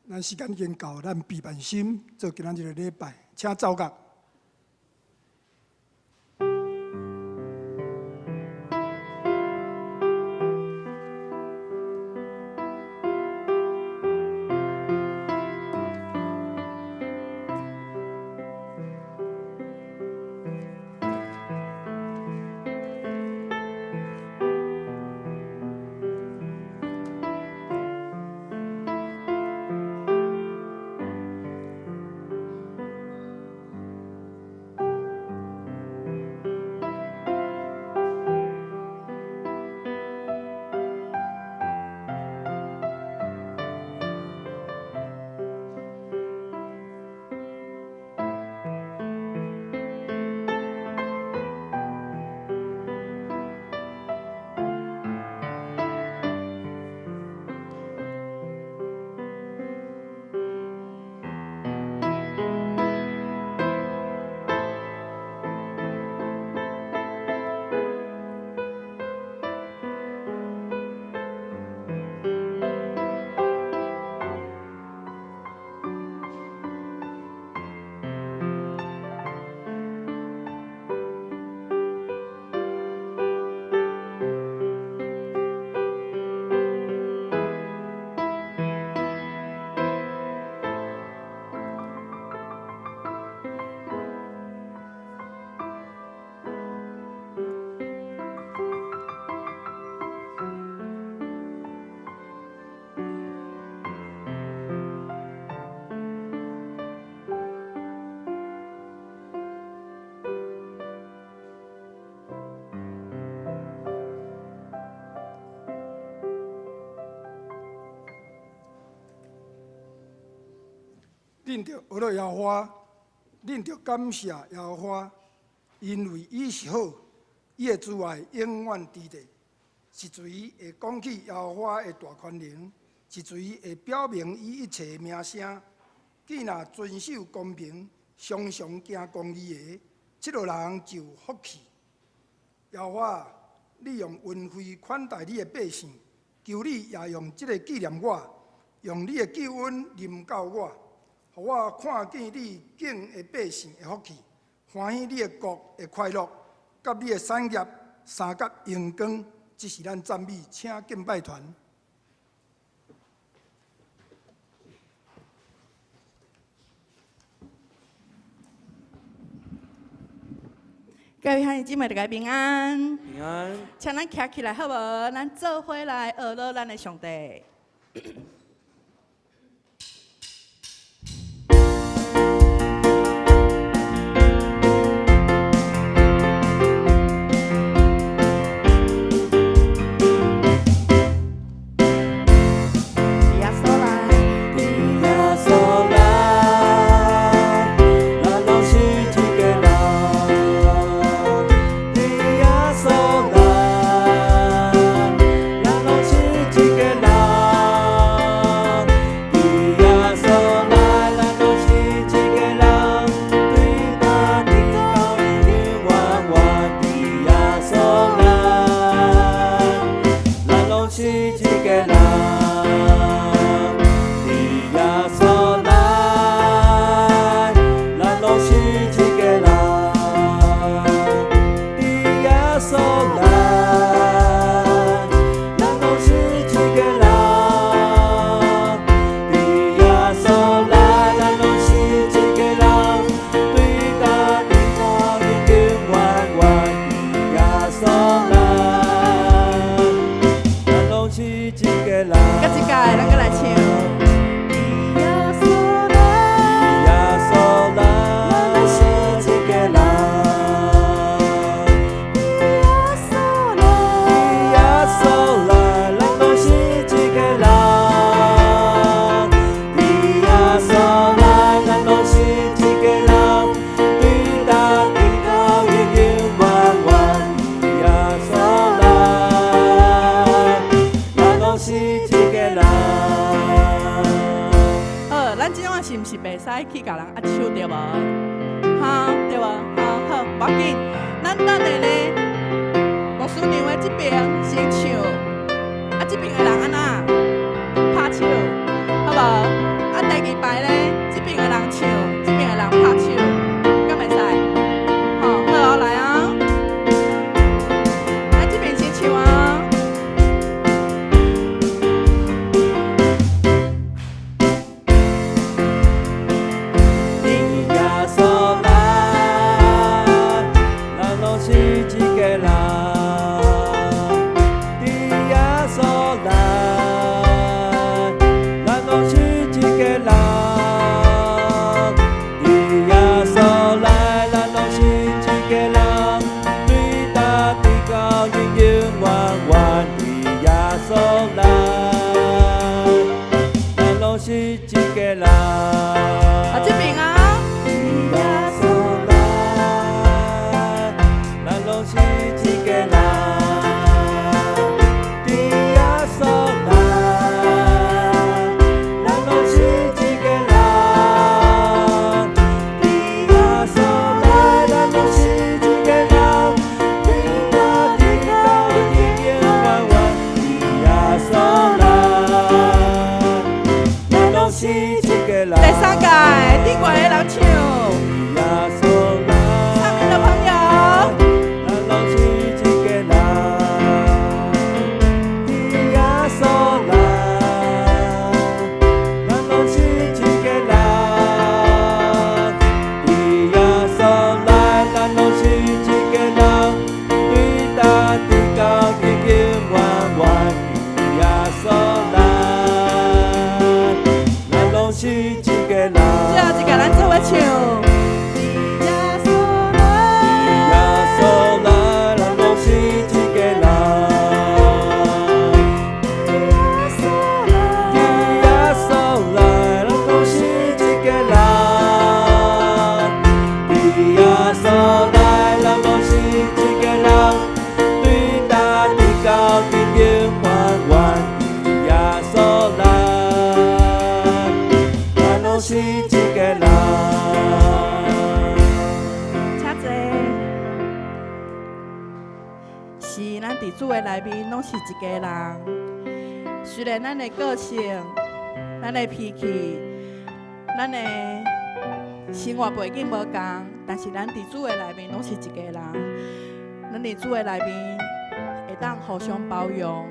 咱時間已經到，咱備辦心做今仔日的禮拜，請奏樂。恁著學樂耶和華，恁著感謝耶和華，因為伊是好，伊的慈愛永遠佇咧。是誰會講起耶和華的大權能？是誰會表明伊一切名聲？既若遵守公平，常常行公義的，這號人就有福氣。耶和華，你用恩惠款待你的百姓，求你也用這个紀念我，用你的救恩臨到我，予我看見你敬的百姓的福氣，歡喜你的國的快樂，佮你的產業相佮榮光。這是咱讚美，請敬拜團。各位兄弟姊妹，大家平安。平安。請咱徛起來好無？咱做伙來學樂咱的上帝。耶穌來，耶穌來，咱攏是一家人。耶穌來，咱攏是一家人。耶穌來，咱攏是一家人。對大地到永永遠遠。耶穌來，咱攏是一家人。耶穌來，咱攏是一家人。耶穌來，咱攏是一家人。耶穌來，咱攏是一家人。對大地到永永遠遠。耶穌來，咱攏是一家人。閣一擺，咱閣來唱。耶穌來，耶穌來，咱是一家人。耶穌來，耶穌來，咱攏是一家人。耶穌來，咱攏是一家人。對大地到永永遠遠。耶穌來，咱攏是一家人。好，咱這種是毋是袂使去共人握手對無？哈，對無？好，好，無要緊。咱等下呢，牧師娘的這邊先唱，啊，這邊的人按怎拍手，好無？啊，是一家人。啊，這爿啊，耶穌來，咱攏是一家人。耶穌來，咱攏是一家人。耶穌來，咱攏是一家人。天大地高，永永遠遠。耶穌來，咱攏是一家人。第三屆，頂懸的人唱，耶穌來，上面的朋友，咱攏是一家人。耶穌來，咱攏是一家人。耶穌來，咱攏是一家人。對大地到永永遠遠。耶穌來，咱攏是一家人。最後一個咱做伙唱。耶穌來，耶穌來，咱攏是一家人。耶穌來，耶穌來，咱攏是一家人。耶穌來，咱攏是一家人。對大地到永永遠遠。耶穌來，咱攏是一家人。請坐。是，咱佇主的內面攏是一家人。雖然咱的個性、咱的脾氣、咱的生活背景無仝，但是咱佇主的內面攏是一家人。咱佇主的內面會當互相包容、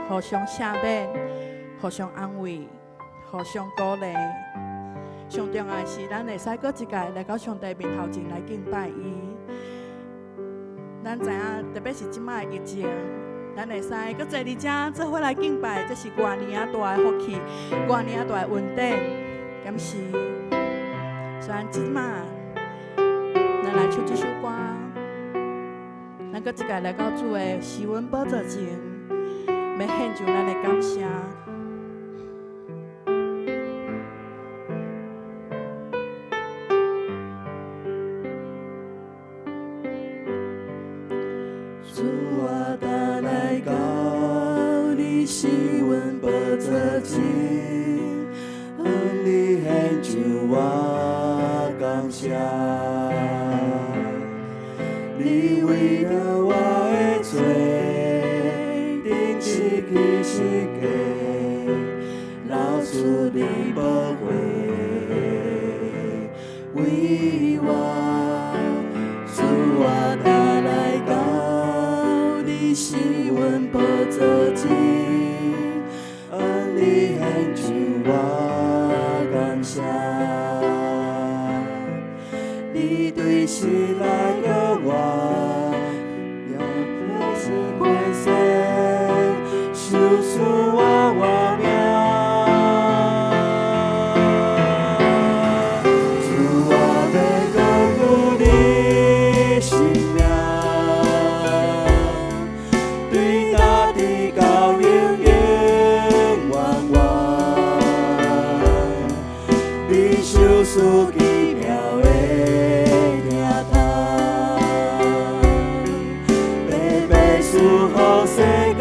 互相赦免、互相安慰、互相鼓勵。上重要的是，咱會使閣一擺來到上帝面頭前來敬拜伊。咱知影，特別是這擺疫情，咱會使閣坐佇遮做伙來敬拜，這是偌爾仔大的福氣，偌爾仔大的恩典。敢是，所以這擺，咱來唱這首歌，咱閣一擺來到主的施恩寶座前，欲獻上咱的感謝。主啊，帶來到你施恩寶座前，向你獻上我感謝。你為著我的罪，釘死去十架，流出你寶血，為我。主啊，帶來到你施恩寶座前，向你獻上我感謝。你對死來膏我，也是權勢，賞賜我活命。主啊，欲高舉你聖名，對大地到永永遠遠。你賞賜奇妙的疼痛，白白賜予世間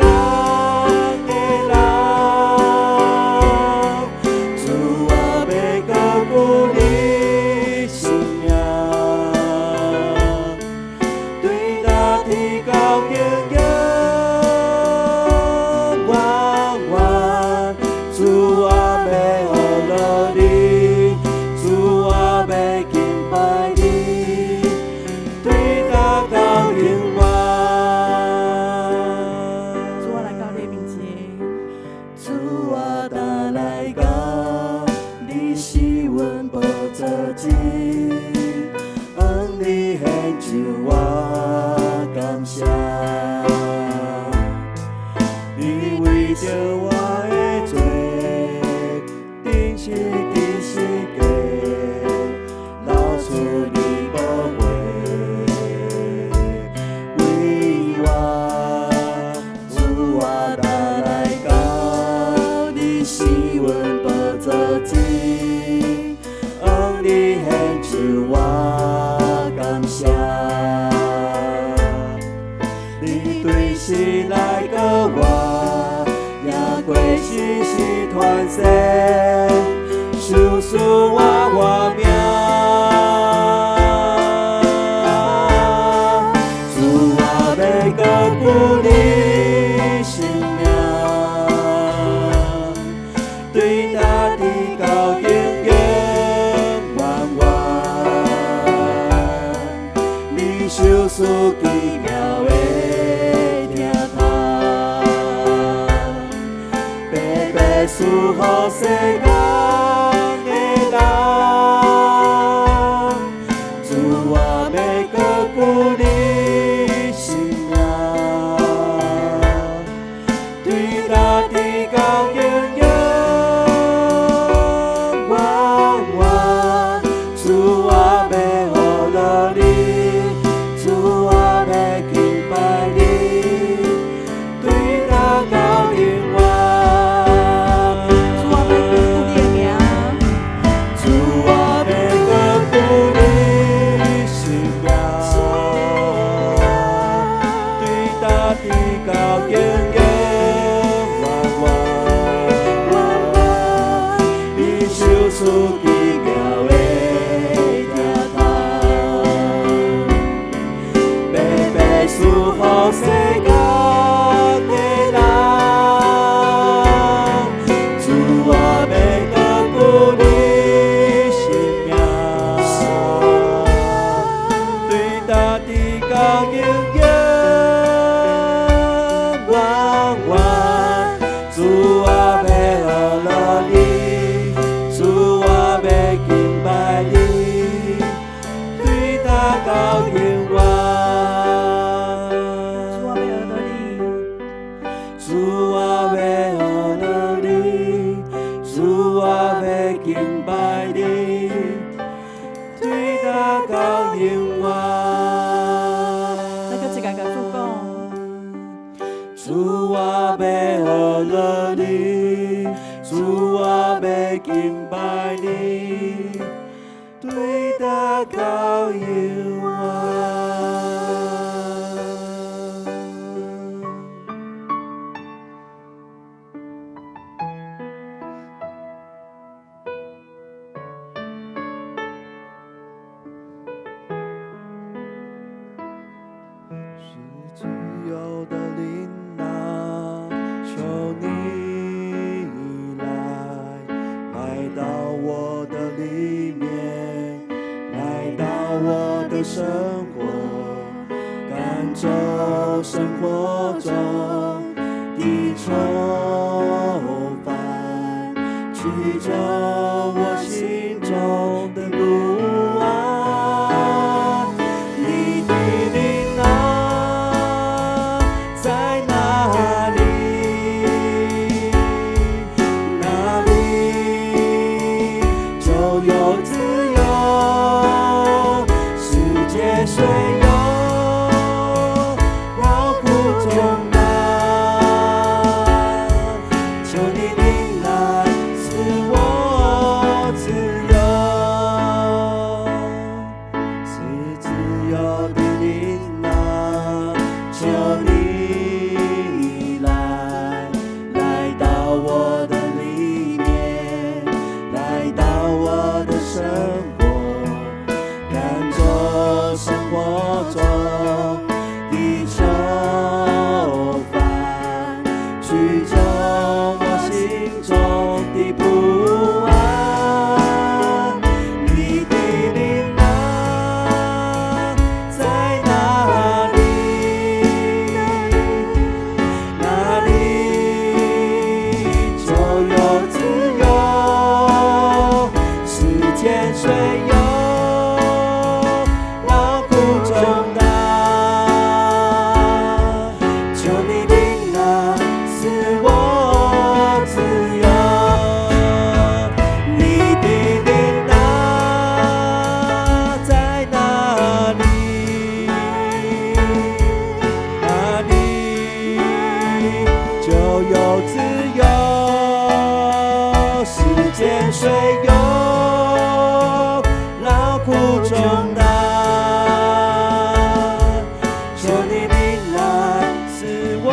的人。主啊，欲高舉你聖名，對大地到永永遠遠。主啊，欲學落你，主啊，欲權勢，受賜我活命。主，我欲高舉你聖名，對大地到永永遠遠。你受賜奇妙的疼痛，白白賜予世間的人。主，我欲高舉你聖名，對大地到永永遠遠。主，我欲學落你，主，我欲敬拜你，對大到永遠。主，我欲高舉你的名。主，我欲高舉你聖名，對大地到永永遠遠。你受賜奇妙的疼痛，白白賜予世間的人。主，我欲高舉你聖名，對大地到永永遠遠。主，我欲學落你，主，我欲敬拜你，對大到永遠。主，我欲學落你。主，我欲學落你，主，我欲敬拜你，對大到永遠。咱閣一家共主講。主，我欲學落你，主，我欲敬拜你，對大到永遠。是自由的靈啊，求你來，來到我的裡面，來到我的生活，趕走生活中的愁煩，驅走我心中的不安。你的靈啊，在哪裡？哪裡就有自由。世界雖有勞苦重擔，求你靈來賜我自由，是自由的靈啊，求你來，來到我的裡面，來到我的生活，趕走生活中的愁煩，驅走我心中的不安。你的靈啊，在哪裡？哪裡就有自由。世間雖有勞苦重擔，求你靈來賜我自由。你的靈啊，在哪裡？哪裡就有自由。世間雖有勞苦重擔，求你靈來賜我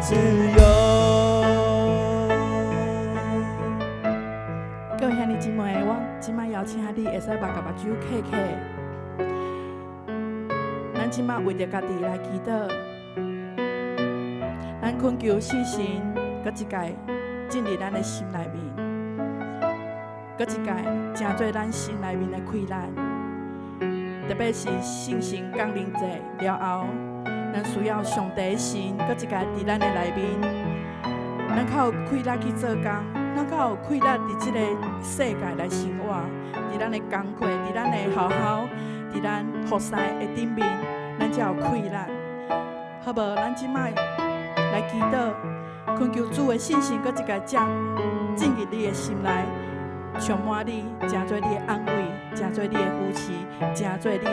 自由。各位兄弟姊妹，我這擺邀請你會使目共目睭瞌瞌。咱這擺為著家己來祈禱，咱懇求聖神閣一擺進入咱的心內面，閣一擺成做咱心內面的氣力。特別是聖神降臨節了後，咱需要上帝的神閣一擺佇咱的內面，咱較有氣力去做工，咱較有氣力佇這個世界來生活，佇咱的工課，佇咱的學校，佇咱服侍的頂面，咱才有氣力。好無？咱這擺來祈禱，懇求主的聖神閣一擺進入你的心內，充滿你，成做你的安慰，成做你的扶持，成做你的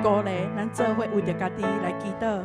鼓勵。咱做伙為著家己來祈禱。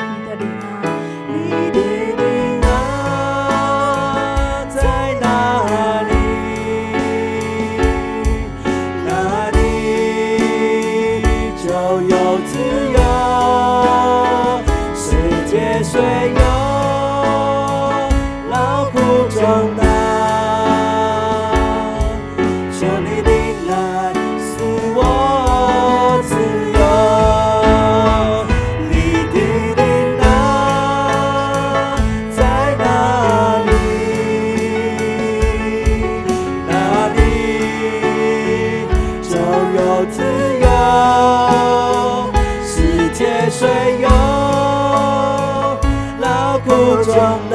你的靈啊，你的靈啊，在哪裡？那裡就有自由。世界雖有勞苦重擔，求你靈來賜我自由。你的靈啊，在哪裡？那裡就有自由。世界雖有勞苦重擔，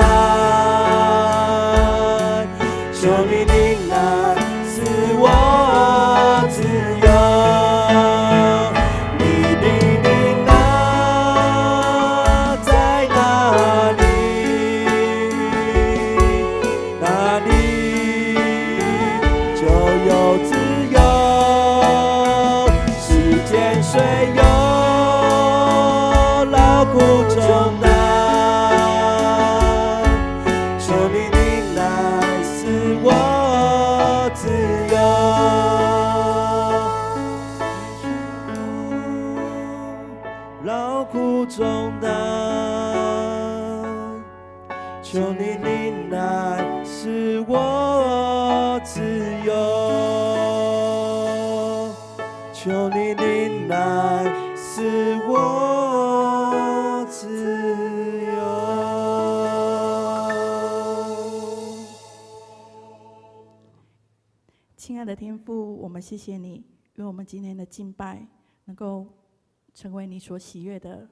求你靈來賜我自由。你的靈啊，在哪裡？那裡就有自由。世間雖有勞苦重擔，求你靈來賜我自由。勞苦重擔，求你靈來賜我自由。求你靈來賜我自由。親愛的天父，我們謝謝你，願我們今天的敬拜能夠成為你所喜悅的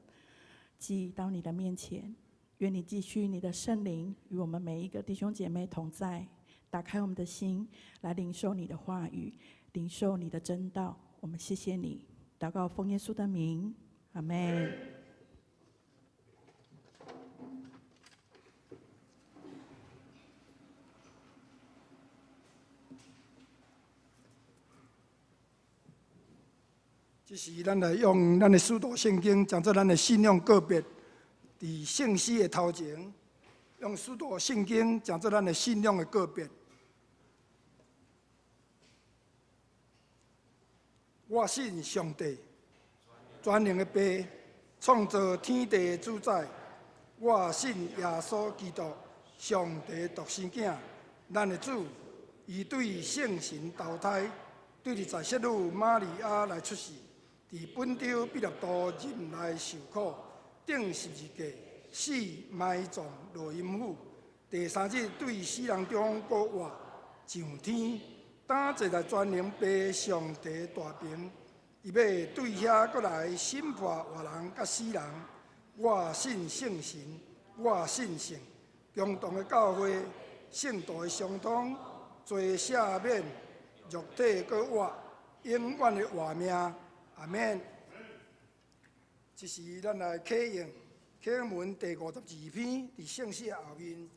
祭到你的面前。願你繼續你的聖靈與我們每一個弟兄姐妹同在，打開我們的心來領受你的話語，領受你的真道。我們謝謝你，禱告奉耶穌的名，阿們。這時，咱來用咱的使徒聖經，當做咱的信仰告別。佇聖詩的頭前，用使徒聖經當做咱的信仰的告別。我信上帝，全能的父，創造天地的主宰。我信耶穌基督，上帝獨生囝，咱的主。伊對聖神投胎，對佇在聖女瑪利亞來出世，佇本丟彼拉多忍耐受苦，釘十字架，死埋葬落陰府，第三日對死人中復活，上天，擔坐在全能父上帝大爿，伊欲對遐閣來審判活人佮死人。我信聖神，我信聖共同的教會，聖徒的相通，罪赦免，肉體閣活，永遠的活命。阿們。這時咱來啟應啟應文第52篇，佇聖詩的後面。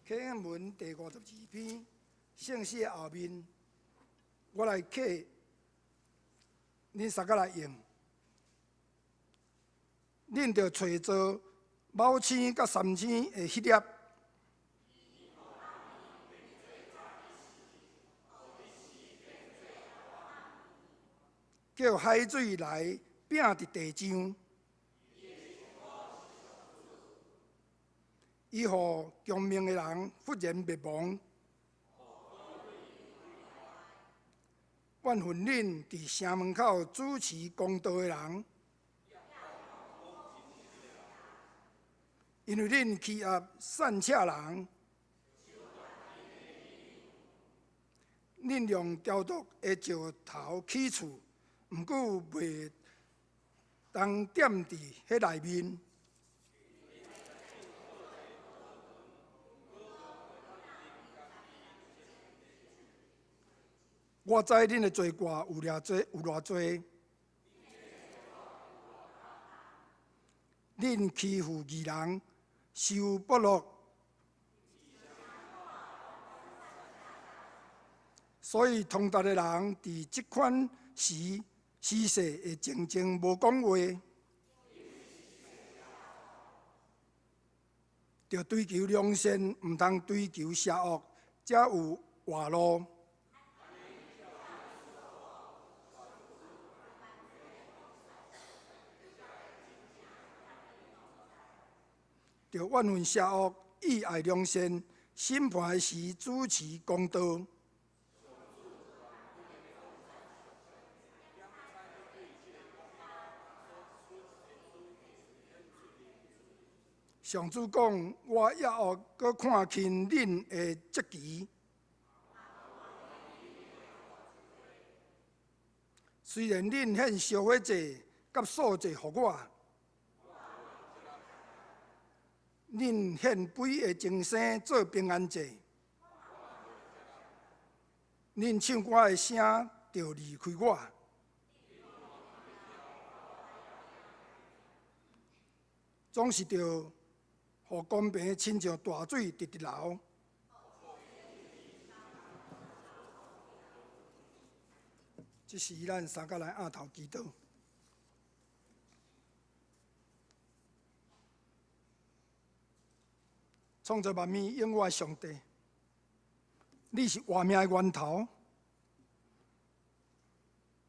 啟應文第五十二篇，聖詩的後面，我來啟，恁三個來應。恁著揣做卯星佮三星的彼粒，叫海水來拚佇地上。伊予強命的人忽然滅亡。怨恨恁佇城門口主持公道的人，因為恁欺壓散赤人，恁用雕琢的石頭起厝，毋過袂當踮佇彼內面。我知恁的罪過有偌濟，有偌濟。恁欺負義人，受剝削，所以通達的人佇這款時時勢會靜靜無講話，著追求良善，毋通追求邪惡，才有活路。著怨恨邪惡，意愛良善，審判時主持公道。上主講：我抑閣看輕恁的責期。雖然恁獻燒火祭佮素祭予我，恁獻肥的精牲做平安祭，恁唱歌的聲就離開我，總是著予公平親像大水直直流。這時，咱三個來按頭祈禱。創造萬物永活的上帝，你是活命的源頭，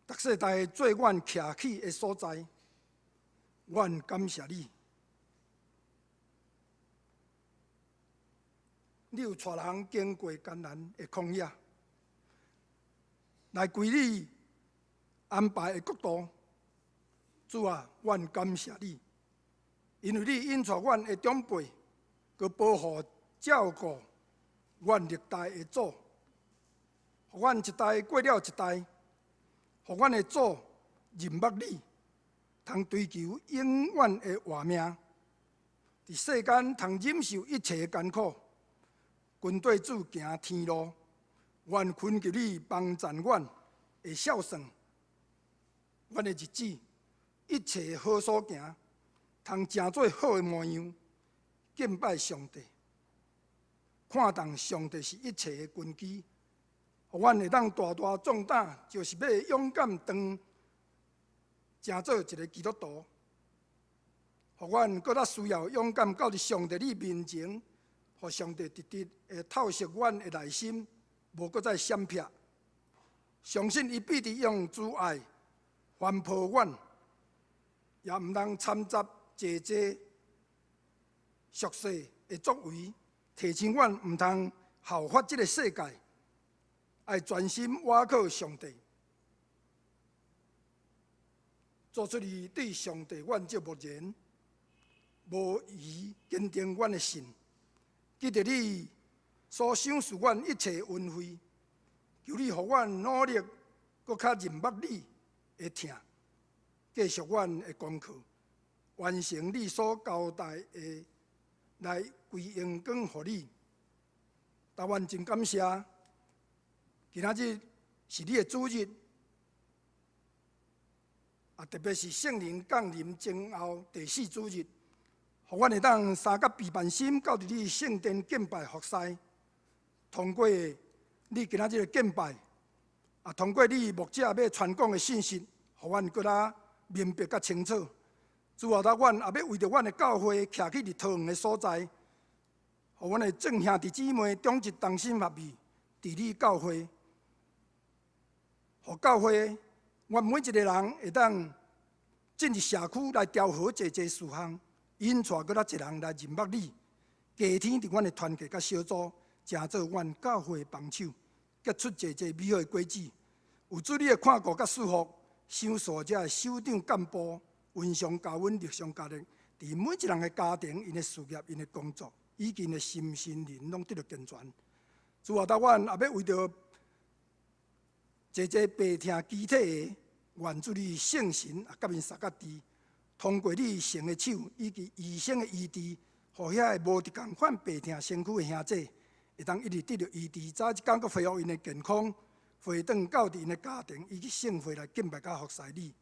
逐世代做阮徛起的所在，阮感謝你。你有帶人經過艱難的曠野，來歸你安排的國度。主啊，阮感謝你，因為你引帶阮的長輩，閣保護照顧阮歷代的祖，予阮一代過了一代，予阮的祖認捌你，通追求永遠的活命，佇世間通忍受一切艱苦，跟綴主行天路。願懇求你幫贊阮的孝順，阮的日子一切好所行，通成做好的模樣。敬拜上帝，看重上帝是一切的根基，予阮會當大大壯膽，就是欲勇敢當成做一个基督徒，予阮閣較需要勇敢到佇上帝你面前，予上帝直直會透析阮的內心，無閣再閃避。相信伊必定用慈愛環抱阮，也毋通摻雜濟濟俗世的作為，提醒阮毋通效法這个世界，愛專心倚靠上帝，做出伊對上帝阮這默然，無疑堅定阮的信，記得你所賞賜阮一切恩惠，求你予阮努力，閣較認捌你的疼，繼續阮的功課。完成你所交代的，來歸榮光予你。但阮真感謝，今仔日是你的主日，啊，特別是聖靈降臨前後第四主日，予阮會當三甲備辦心，到佇你聖殿敬拜服侍。通過你今仔日的敬拜，啊，通過你牧者欲傳講的信息，予阮閣較明白較清楚。主啊，阮也欲為著阮的教會徛起佇桃園的所在，予阮的眾兄弟姊妹長執同心合意，治理教會，予教會，阮每一个人會當進入社區來調和濟濟事項，引帶閣較濟人來認捌你，加添佇阮的團結佮小組，成做阮教會的幫手，結出濟濟美好的果子。有主你的看顧佮祝福，賞賜遮的首長幹部，恩上加恩，力上加力，佇每一人的家庭、𪜶的事業、𪜶的工作，以及𪜶的心身靈，攏得著健全。主啊，阮也欲為著濟濟病痛肢體的，願主你聖神也佮𪜶相佮治，通過你神的手以及醫生的醫治，予遐个無佇仝款病痛身軀的兄弟，會當一直得著醫治，早一工閣恢復𪜶的健康，回轉到佇𪜶的家庭以及聖會來敬拜佮服侍你。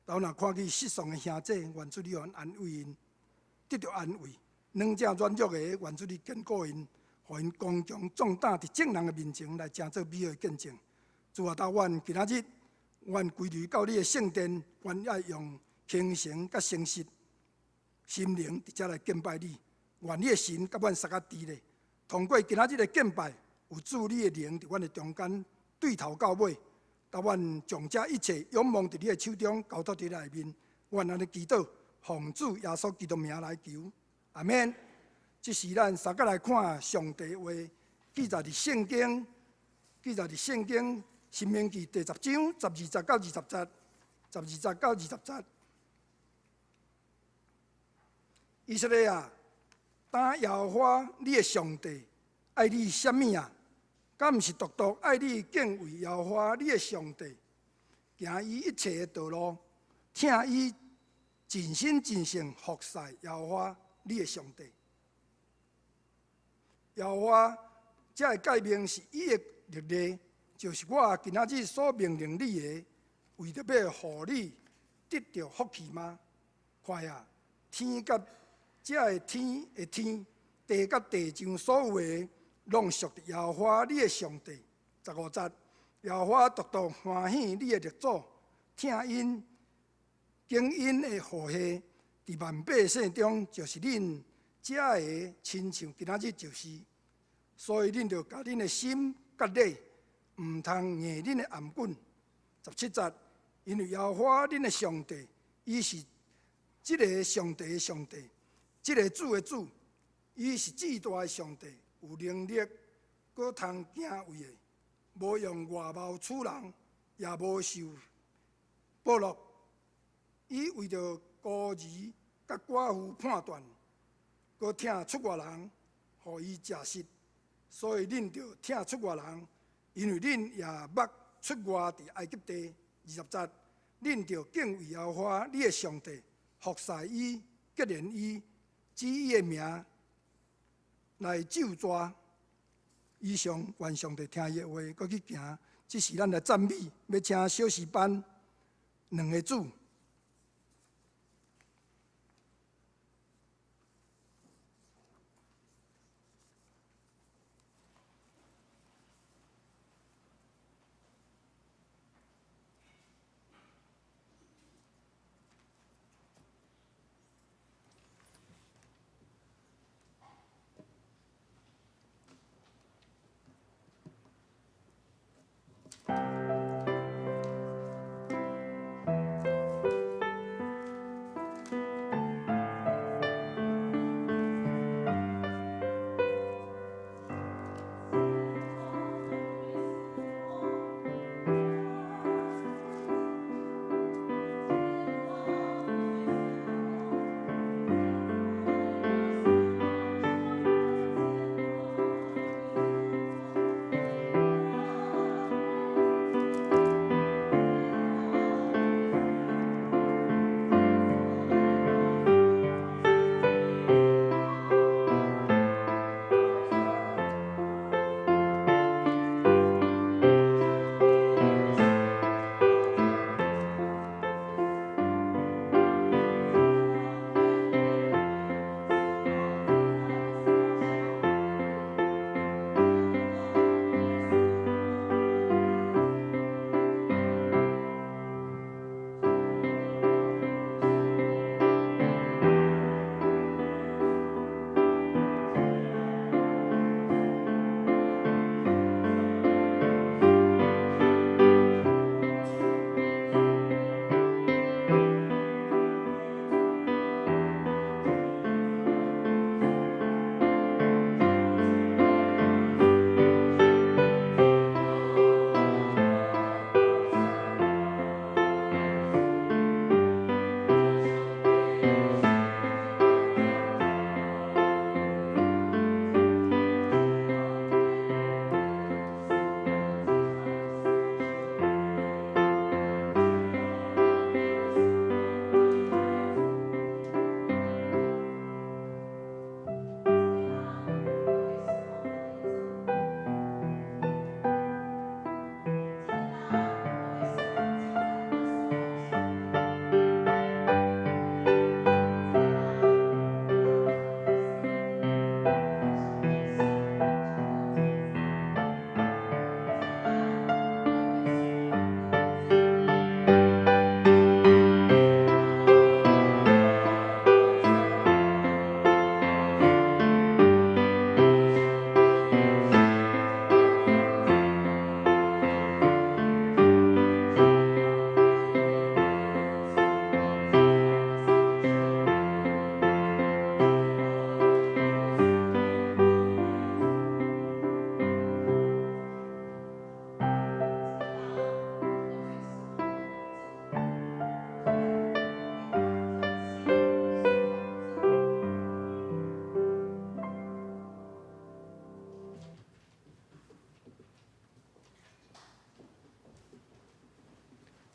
當若看見失喪的兄弟，願主你予𪜶安慰𪜶，得著安慰；軟者軟弱的，願主你堅固𪜶，予𪜶剛強壯膽，佇眾人的面前來成做美好的見證。主啊，當阮今仔日，阮歸入到你的聖殿，阮愛用虔誠佮誠實心靈，佇遮來敬拜你。願你的神佮阮相佮佇咧，通過今仔日的敬拜，有主你的靈佇阮的中間，對頭到尾。當阮將這一切仰望佇你的手中，交託佇你內面。阮按呢祈禱，奉主耶穌基督名來求，阿們。這時咱三個來看上帝話，記載佇聖經，記載佇聖經申命記第十章十二節到二十節，十二節到二十節。以色列啊，當耶和華你的上帝愛你啥物啊？敢毋是獨獨愛你敬畏耶和華你的上帝，行伊一切的道路，疼伊盡心盡性服侍耶和華你的上帝。耶和華這个誡命是伊的律例，就是我今仔日所命令你的，為著欲予你得著福氣嗎？看啊，天佮這个天的天，地佮地上所有的，攏屬佇耶和華你的上帝。十五節，耶和華獨獨歡喜你的列祖，疼𪜶，揀𪜶的後裔，佇萬百姓中，就是恁遮个親像今仔日就是。所以恁著共恁的心割禮，毋通硬恁的頷頸。十七節，因為耶和華恁的上帝，伊是這个上帝的上帝，這个主的主，伊是至大的上帝。有能力，閣通敬畏的，無用外貌取人，也無受剝削。伊為著孤兒佮寡婦判斷，閣疼出外人，予伊食食。所以恁著疼出外人，因為恁也捌出外佇埃及地。二十節，恁著敬畏耶和華你的上帝，服侍伊，紀念伊，指伊的名來咒詛。以上願上帝聽伊的話，閣去行。這時咱來讚美，欲請小詩班兩个組。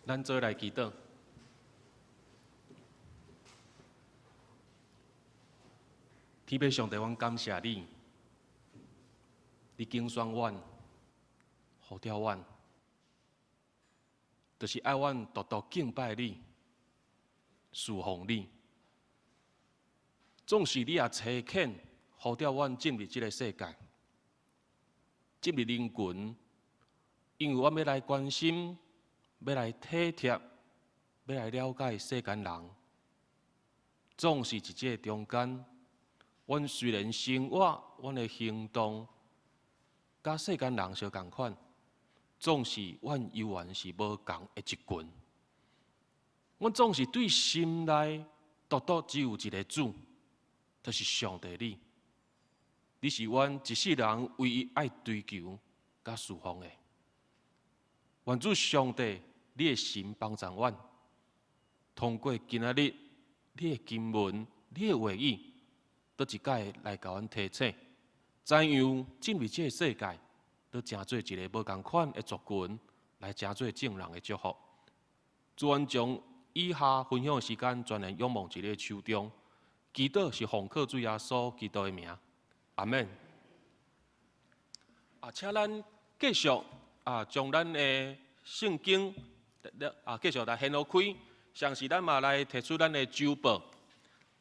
咱做來祈禱。天父上帝，阮感謝你，你揀選阮，呼召阮，就是愛阮獨獨敬拜你，侍奉你。總是你也差遣呼召阮進入這个世界，進入人群，因為阮欲來關心，欲來體貼，欲來了解世間人。總是佇這个中間，阮雖然生活，阮的行動，佮世間人相仝款，總是阮猶原是無仝的一群。阮總是對心內獨獨只有一个主，就是上帝你。你是阮一世人唯一愛追求佮侍奉的。願主上帝，你的神幫助阮，通過今仔日你的經文、你的話語，閣一擺來共阮提醒，怎樣進入這个世界，閣成做一个無仝款的族群，來成做眾人的祝福。主，阮將以下分享的時間，全然仰望佇你的手中，祈禱是奉靠主耶穌基督的名，阿們。啊，請咱繼續啊，將咱的聖經啊，繼續來掀開，同時咱嘛來提出咱的週報，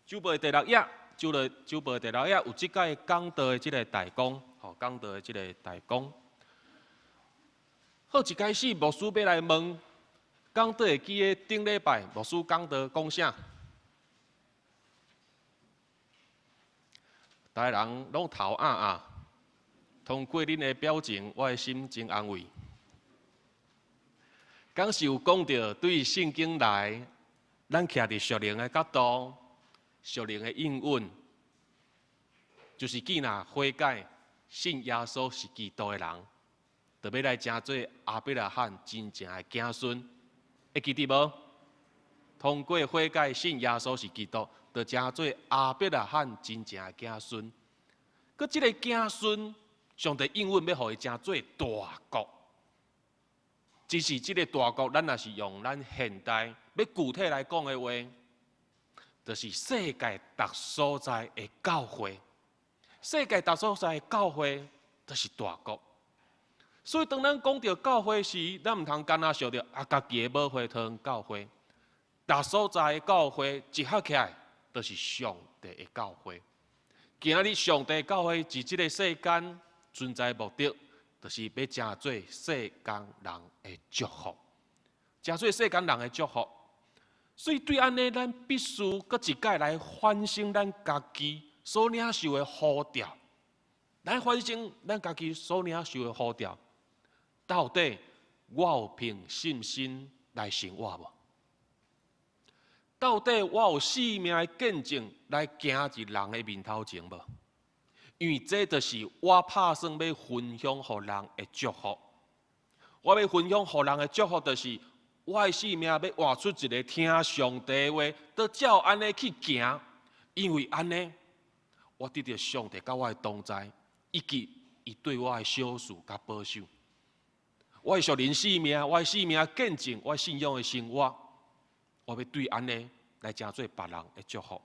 週報的第六頁，週報的第六頁有這擺講道的這个大綱，吼，講道的這个大綱。好，一開始牧師欲來問，講道會記得頂禮拜牧師講道講啥？逐个人攏頭壓壓，通過恁的表情，我的心真安慰。敢是有講著對聖經來，咱徛佇屬靈的角度、屬靈的應允，就是既若悔改、信耶穌是基督的人，就欲來成做亞伯拉罕真正的子孫，會記得無？通過悔改信耶穌是基督，就成做亞伯拉罕真正的子孫。閣這个子孫，上帝應允欲予伊成做大國。只是這个大國，咱若是用咱現代欲具體來講的話，就是世界逐所在的教會。世界逐所在的教會，就是大國。所以當咱講著教會時，咱毋通干焦想著啊，家己的母會堂教會，逐所在的教會集合起來，就是上帝的教會。今仔日上帝教會佇這个世間存在目的，就是欲成做世間人的祝福，成做世間人的祝福。所以對按呢，咱必須閣一擺來反省咱家己所領受的呼召，來反省咱家己所領受的呼召，到底我有憑信心來生活無？到底我有生命的見證來行佇人的面頭前無？因為這就是我拍算欲分享予人的祝福。我欲分享予人的祝福，就是我的生命欲活出一个聽上帝話，都照按呢去行。因為按呢，我得著上帝佮我的同在，以及伊對我的賞賜佮保守。我的屬靈生命，我的生命見證，我信仰的生活，我欲對按呢來成做別人的祝福。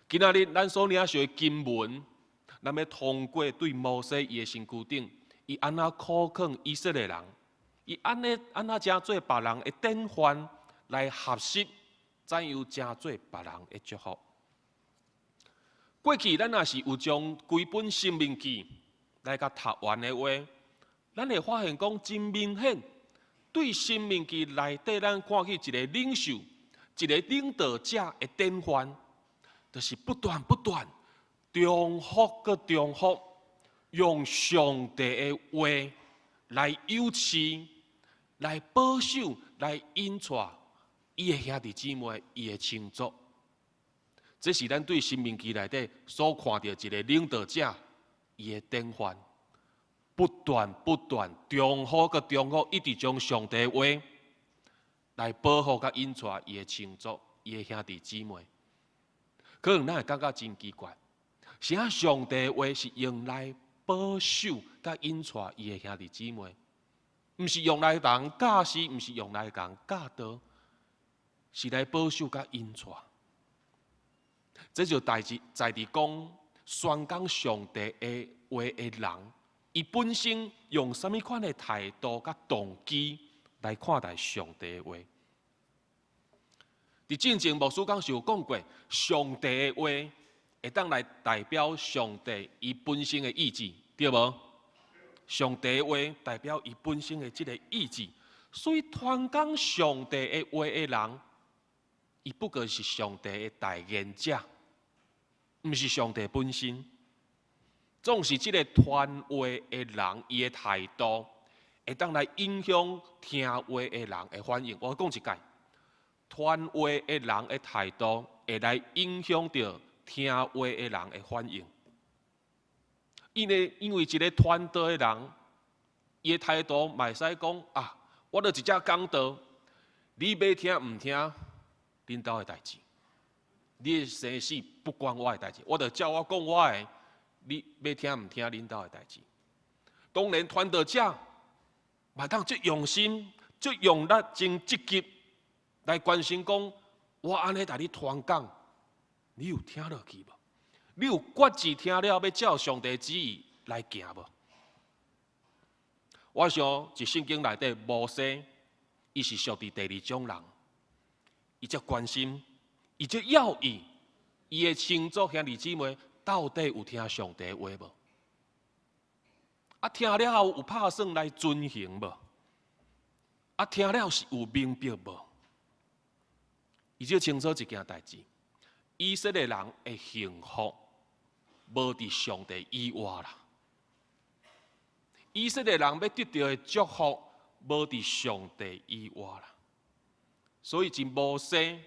今仔日咱所領受的經文，咱欲通過對摩西伊的身軀頂，伊按怎苦勸以色列人，伊按呢按怎成做別人的典範來學習，怎樣成做別人的祝福。過去咱若是有將規本申命記來共讀完的話，咱會發現講真明顯，對申命記內底，咱看見一个領袖、一个領導者的典範，就是不斷不斷重複閣重複，用上帝的話來誘示、來保守、來引帶伊的兄弟姊妹、伊的親族。這是咱對申命記內底所看著一个領導者伊的典範，不斷不斷重複閣重複，一直將上帝的話來保護佮引帶伊的親族、伊的兄弟姊妹。可能咱會感覺真奇怪，啥上帝的話是用來保守佮引帶伊的兄弟姊妹？毋是用來共人教示，毋是用來共人教導，是來保守佮引帶。這就代誌在佇講宣講上帝的話的人，伊本身用啥物款的態度佮動機來看待上帝的話。佇進前牧師敢是有講過，上帝的話會當來代表上帝伊本身的意志，對無？上帝的話代表伊本身的這个意志，所以傳講上帝的話的人，伊不過是上帝的代言者，毋是上帝本身。總是這个傳話的人，伊的態度會當來影響聽話的人的反應。我講一擺，傳話的人的態度會來影響著聽話的人的反應。因為一个傳道的人，伊的態度嘛會使講啊，我就直接講道，你欲聽毋聽，恁兜的代誌，你的生死不關我的代誌，我就照我講我的，你欲聽毋聽，恁兜的代誌。當然，傳道者嘛當足用心、足用力、真積極來關心講，我按呢共你傳講，你有聽落去無？你有決志聽了欲照上帝旨意來行無？我想，佇聖經內底摩西，伊是屬佇第二種人，伊足關心，伊足要意，伊會清楚兄弟姊妹到底有聽上帝話無？啊，聽了後有拍算來遵行無？啊，聽了是有明白無？伊就清楚一件代誌，以色列人的幸福無佇上帝以外啦。以色列人欲得著的祝福，無佇上帝以外啦。所以，真摩西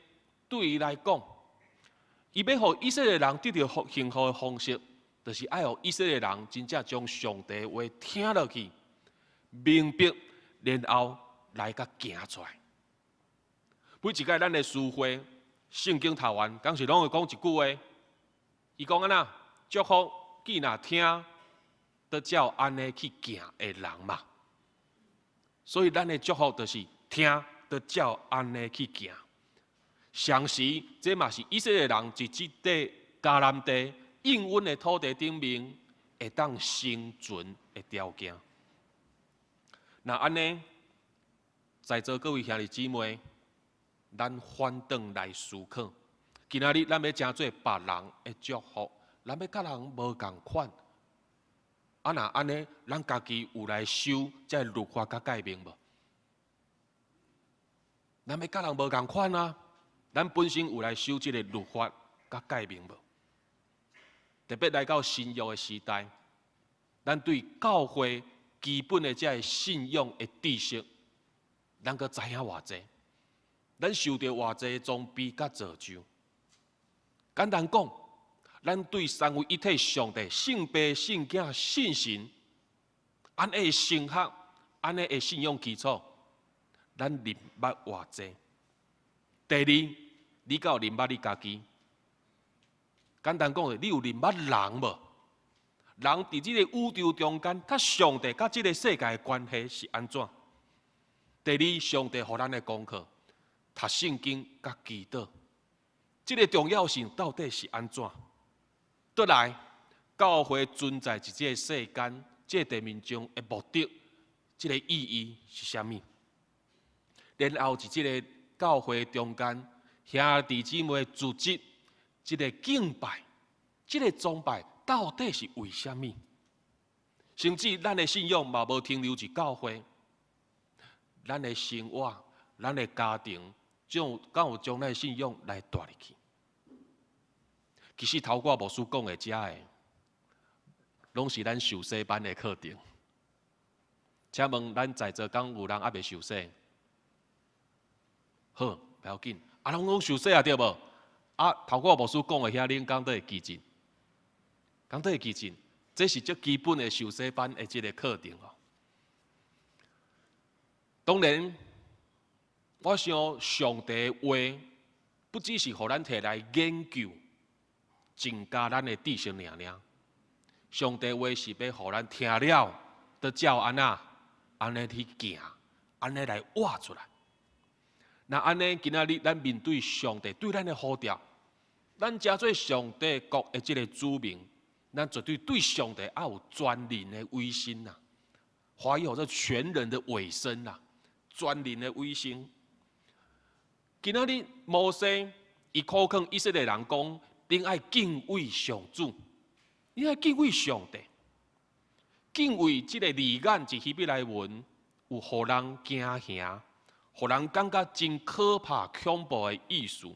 對伊來講，伊欲予以色列人得著幸福的方式，就是愛予以色列人真正將上帝的話聽落去，明白，然後來共行出來。每一擺咱的書會聖經讀完，敢是攏會講一句話，伊講按怎？祝福既若聽，都照按呢去行的人嘛。所以咱的祝福就是聽，都照按呢去行。同時，這嘛是以色列人佇這塊迦南地應允的土地頂面會當生存的條件。若按呢，在座各位兄弟姊妹，咱反轉來思考，今仔日咱欲成做別人的祝福，咱欲佮人無仝款。啊，若按呢，咱家己有來守這律法佮誡命無？咱欲佮人無仝款啊！咱本身有來守這个律法佮誡命無？特別來到新約的時代，咱對教會基本的這个信仰的知識，咱閣知影偌濟？咱受著偌濟裝備佮造就？簡單講，咱對三位一體上帝、聖父、聖子、聖神，按呢神學，按呢的信仰基礎，咱認捌偌濟？第二，你敢有認捌你家己？簡單講，你有認捌人無？人佇這个宇宙中間，佮上帝、佮這个世界的關係是按怎？第二，上帝予咱的功課，讀聖經佮祈禱，這个重要性到底是按怎？倒來，教會存在佇這个世間，這個地面上的目的，這个意義是啥物？然後佇這个教會中間，兄弟姊妹組織這个敬拜，這个崇拜到底是為啥物？甚至咱的信仰嘛無停留佇教會，咱的生活、咱的家庭，將敢有將咱的信仰來帶入去？其實頭拄牧師講的遮个，攏是咱受洗班的課程。請問咱在座敢有人猶未受洗？好，不要緊，啊，攏講受洗啊，對無？啊，頭拄牧師講的遐，恁敢都會記得？敢都會記得？這是最基本的受洗班的這个課程哦。當然，我想上帝的話，不只是予咱提來研究，增加咱的知識爾爾。上帝話是欲予咱聽了，都照按怎？按呢去行，按呢來活出來。若按呢，今仔日咱面對上帝對咱的呼召，咱成做上帝國的這个子民，咱絕對對上帝愛有全人的委身啊！華語號做全人的委身啊，全人的委身。今仔日摩西伊苦勸以色列人講：恁愛敬畏上主，你愛敬畏上帝。敬畏這个字眼，佇希伯來文有予人驚嚇，予人感覺真可怕、恐怖的意思。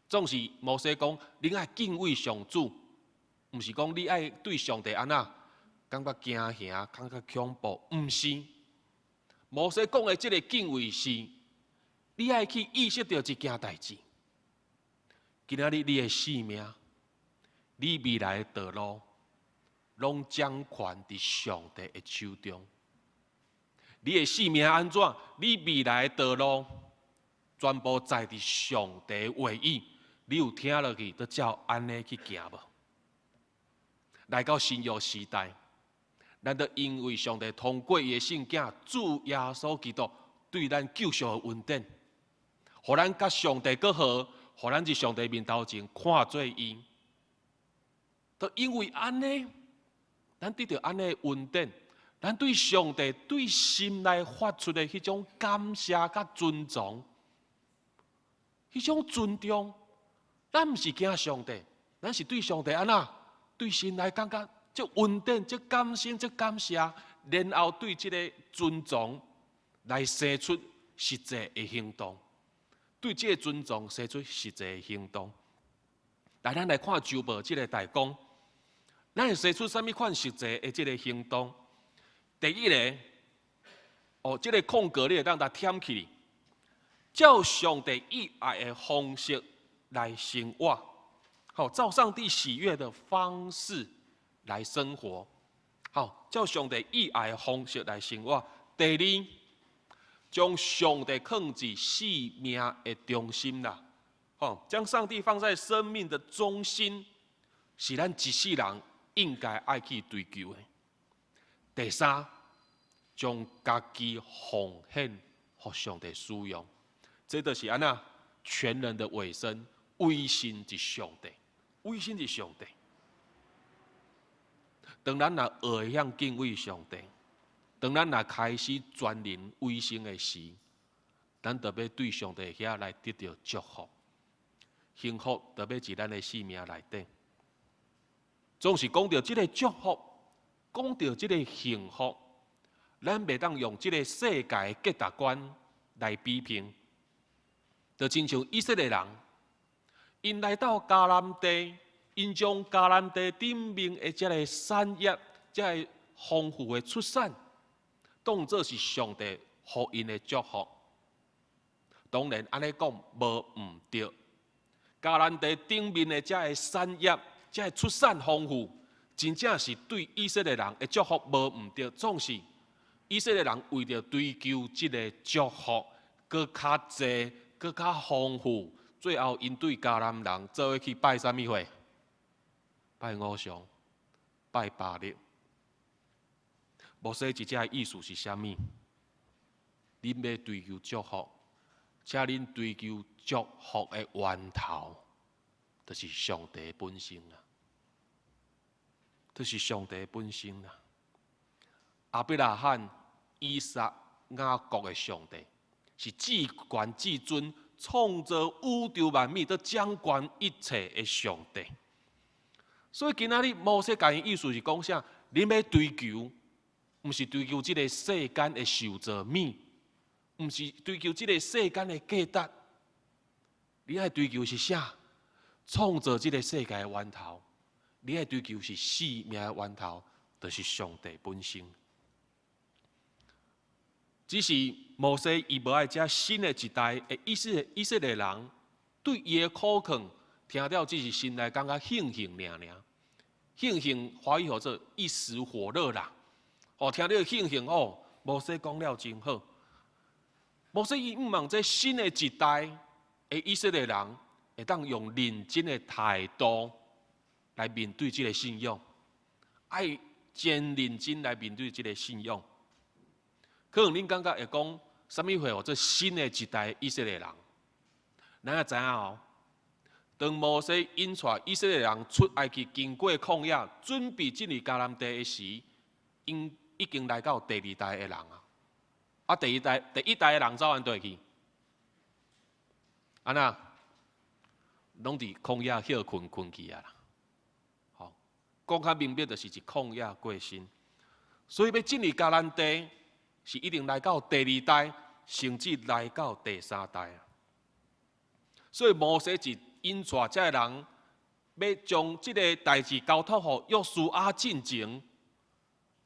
總是摩西講，恁愛敬畏上主，毋是講你愛對上帝按怎感覺驚嚇、感覺恐怖，毋是。摩西講的這个敬畏是，你愛去意識著一件代誌。今仔日你的性命，你未來的道路，攏掌權佇上帝的手中。你的性命按怎？你未來的道路，全部在佇上帝話語。你有聽落去，就照按呢去行無？來到新約時代，咱都因為上帝通過伊的聖子主耶穌基督對咱救贖的恩典，予咱佮上帝閣和，予咱佇上帝面頭前看做義。就因為按呢，咱得著按呢的恩典，咱對上帝對心內發出的彼種感謝佮尊崇，彼種尊重，咱毋是驚上帝，咱是對上帝按怎？對心內感覺這恩典、這感恩、這感謝，然後對這个尊崇來生出實際的行動，對這个尊崇生出實際的行動。來，咱來看周報這个大綱，咱會生出啥物款實際的這个行動？第一个，哦，這个空格你會當共添起來，照上帝喜愛的方式來生活，好，照上帝喜悅的方式來生活，好，照上帝喜愛的方式來生活。第二，將上帝放佇生命的中心啦，好，將上帝放在生命的中心，是咱一世人應該愛去追求的。第三，將家己奉獻予上帝使用，這就是按怎全人的委身，委身佇上帝，委身佇上帝。當咱若學會曉敬畏上帝，當咱若開始全人委身的時，咱就欲對上帝遐來得著祝福，幸福就欲佇咱的生命內底。總是講著這个祝福，講著這个幸福，咱袂當用這个世界的價值觀來比拼。就親像以色列人，𪜶來到迦南地，𪜶將迦南地頂面的這个產業、這个豐富的出產，當做是上帝予𪜶的祝福。當然，按呢講無毋對。迦南地頂面的這个產業、這个出產豐富，真正是對以色列人的祝福無毋對。總是以色列人為著追求這个祝福，閣較濟、閣較豐富，最後𪜶對迦南人做伙去拜啥物貨？拜偶像，拜巴力。摩西佇遮的意思是啥物？恁欲追求祝福，請恁追求祝福的源頭，就是上帝本身啊！就是上帝本身啊！亞伯拉罕、以撒、雅各的上帝，是至懸至尊、創造宇宙萬物、都掌管一切的上帝。所以今仔日摩西共𪜶意思是講啥？恁欲追求，毋是追求這个世間的受造物，毋是追求這个世間的價值。你愛追求是啥？創造這个世界的源頭。你愛追求是生命的源頭，就是上帝本身。只是摩西伊無愛遮新的一代的以色列人對伊的苦勸，聽了只是心內感覺興興爾爾，興興華語號做一時火熱啦。哦，聽了興興哦，摩西講了真好。摩西伊向望這新的一代的以色列人，會當用認真的態度來面對這个信仰，愛真認真來面對這个信仰。可能恁感覺會講，啥物會號做新的一代以色列人？咱也知影哦，當摩西引帶以色列人出埃及，經過曠野，準備進入迦南地的時，𪜶已經來到第二代的人啊。啊，第一代第一代的人走按佗去？按怎？攏佇曠野歇睏睏去啊啦。吼，講較明白就是佇曠野過身。所以欲進入迦南地，是一定來到第二代，甚至來到第三代啊。所以摩西是引帶這个人，欲將這个代誌交託予約書亞進前，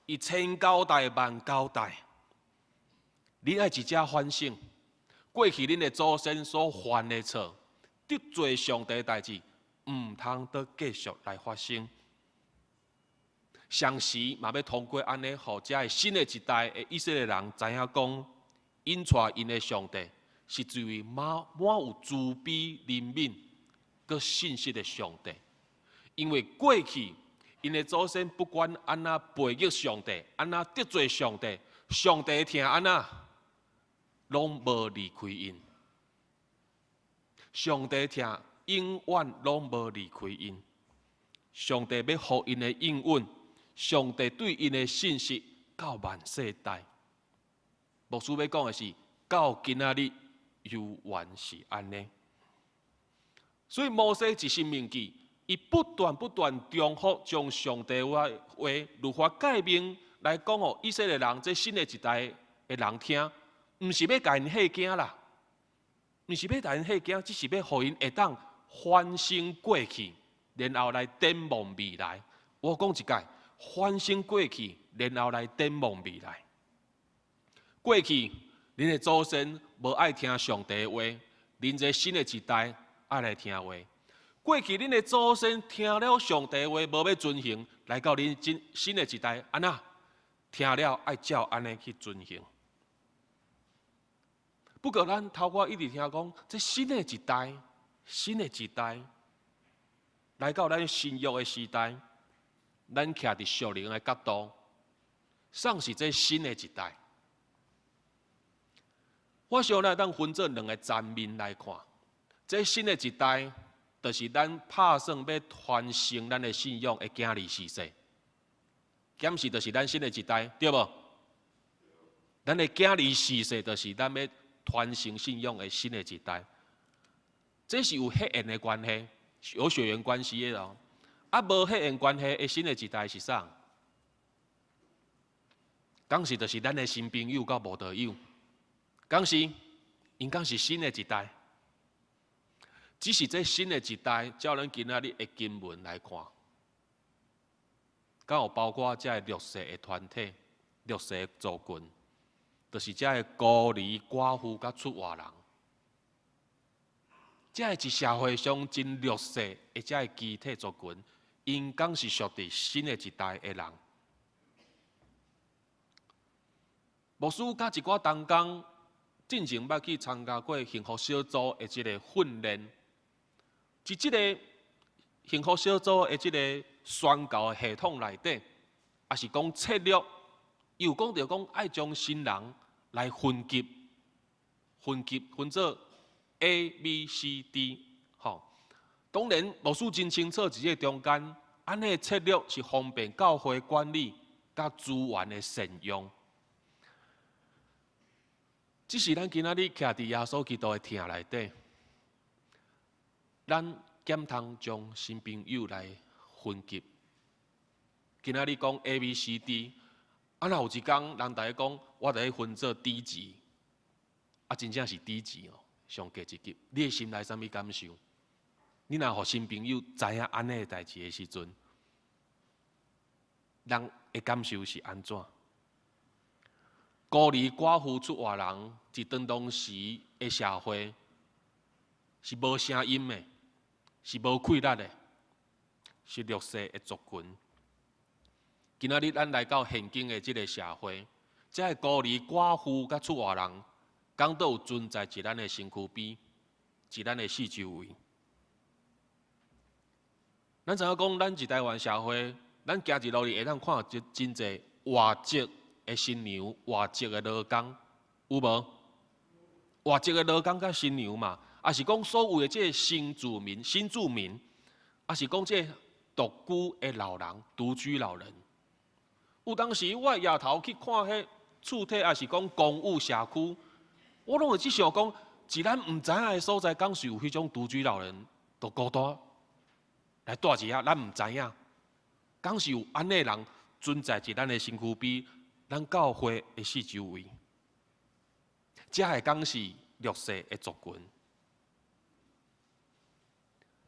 伊千交代萬交代，恁愛一遮反省，過去恁的祖先所犯的錯，得罪上帝的代誌，毋通閣繼續來發生。同時嘛，欲通過按呢，予這个新的一代的以色列人知影講，𪜶帶𪜶的上帝是一位滿滿有慈悲憐憫、閣信實的上帝。因為過去𪜶的祖先不管按怎背逆上帝，按怎得罪上帝，上帝的疼按怎，攏無離開𪜶。上帝疼永遠攏無離開𪜶。上帝欲予𪜶的應允，上帝對𪜶的信實到萬世代。牧師欲講的是，到今仔日猶原是按呢。所以摩西佇申命記，伊不斷不斷重複將上帝話話律法誡命來講予以色列人這新的一代的人聽，毋是欲共𪜶嚇驚啦，毋是欲共𪜶嚇驚，只是欲予𪜶會當反省過去，然後來展望未來。我講一擺，反省過去，然後來展望未來。過去，恁的祖先無愛聽上帝的話，恁這新的一代愛來聽話。過去恁的祖先聽了上帝的話，無欲遵行，來到恁這新的一代，按怎聽了愛照按呢去遵行。不過咱頭拄一直聽講，這新的一代，新的一代來到咱新約的時代，咱徛佇屬靈的角度，啥是這新的一代？我想咱當分做兩个層面來看，這新的一代，就是咱拍算欲傳承咱的信仰的囝兒序世，敢是就是咱新的一代，對無？咱的囝兒序世就是咱欲傳承信仰的新的一代，這是有血緣的關係，有血緣關係的哦。啊，無血緣關係的新的一代是啥？敢是就是咱的新朋友佮慕道友，敢是？𪜶敢是新的一代？只是這新的一代，照咱今仔日的經文來看，敢有包括這个弱勢的團體、弱勢的族群，就是這个孤兒寡婦佮出外人，這个佇社會上真弱勢的這个肢體族群，𪜶敢是屬佇新的一代的人。牧師佮一寡同工進前捌去參加過幸福小組的這个訓練，佇這个幸福小組的這个宣教系統內底，抑是講策略，伊有講著講愛將新人來分級，分級分做 A、B、C、D，吼。當然，牧師真清楚，佇這個中間，按呢策略是方便教會管理佮資源的善用。只是咱今仔日徛佇耶穌基督的疼內底，咱敢通將新朋友來分級。今仔日講 A、B、C、D，啊，若有一工人逐家講，我佇咧分做 D 級，啊，真正是 D 級哦，上低一級。你的心內啥物感受？你若予新朋友知影按呢的代誌的時陣，人的感受是按怎？孤兒寡婦出外人，佇當當時的社會是無聲音的，是無氣力的，是弱勢的族群。今仔日咱來到現今的這个社會，這个孤兒寡婦佮出外人，敢閣有存在佇咱的身軀邊，佇咱的四周圍。咱知影講，咱佇台灣社會，咱行佇路裡會當看著真濟外籍的的新娘，外籍的勞工，有無？外籍的勞工佮新娘嘛，抑是講所謂的這个新住民、新住民，抑是講這獨居的老人、獨居老人。有當時我夜頭去看彼厝體，抑是講公寓社區，我攏會去想講，佇咱毋知影的所在，敢是有彼種獨居老人，都孤單來蹛佇遐，咱毋知影，敢是有按呢人存在佇咱的身軀邊，咱教會的四周圍，這會敢是弱勢的族群。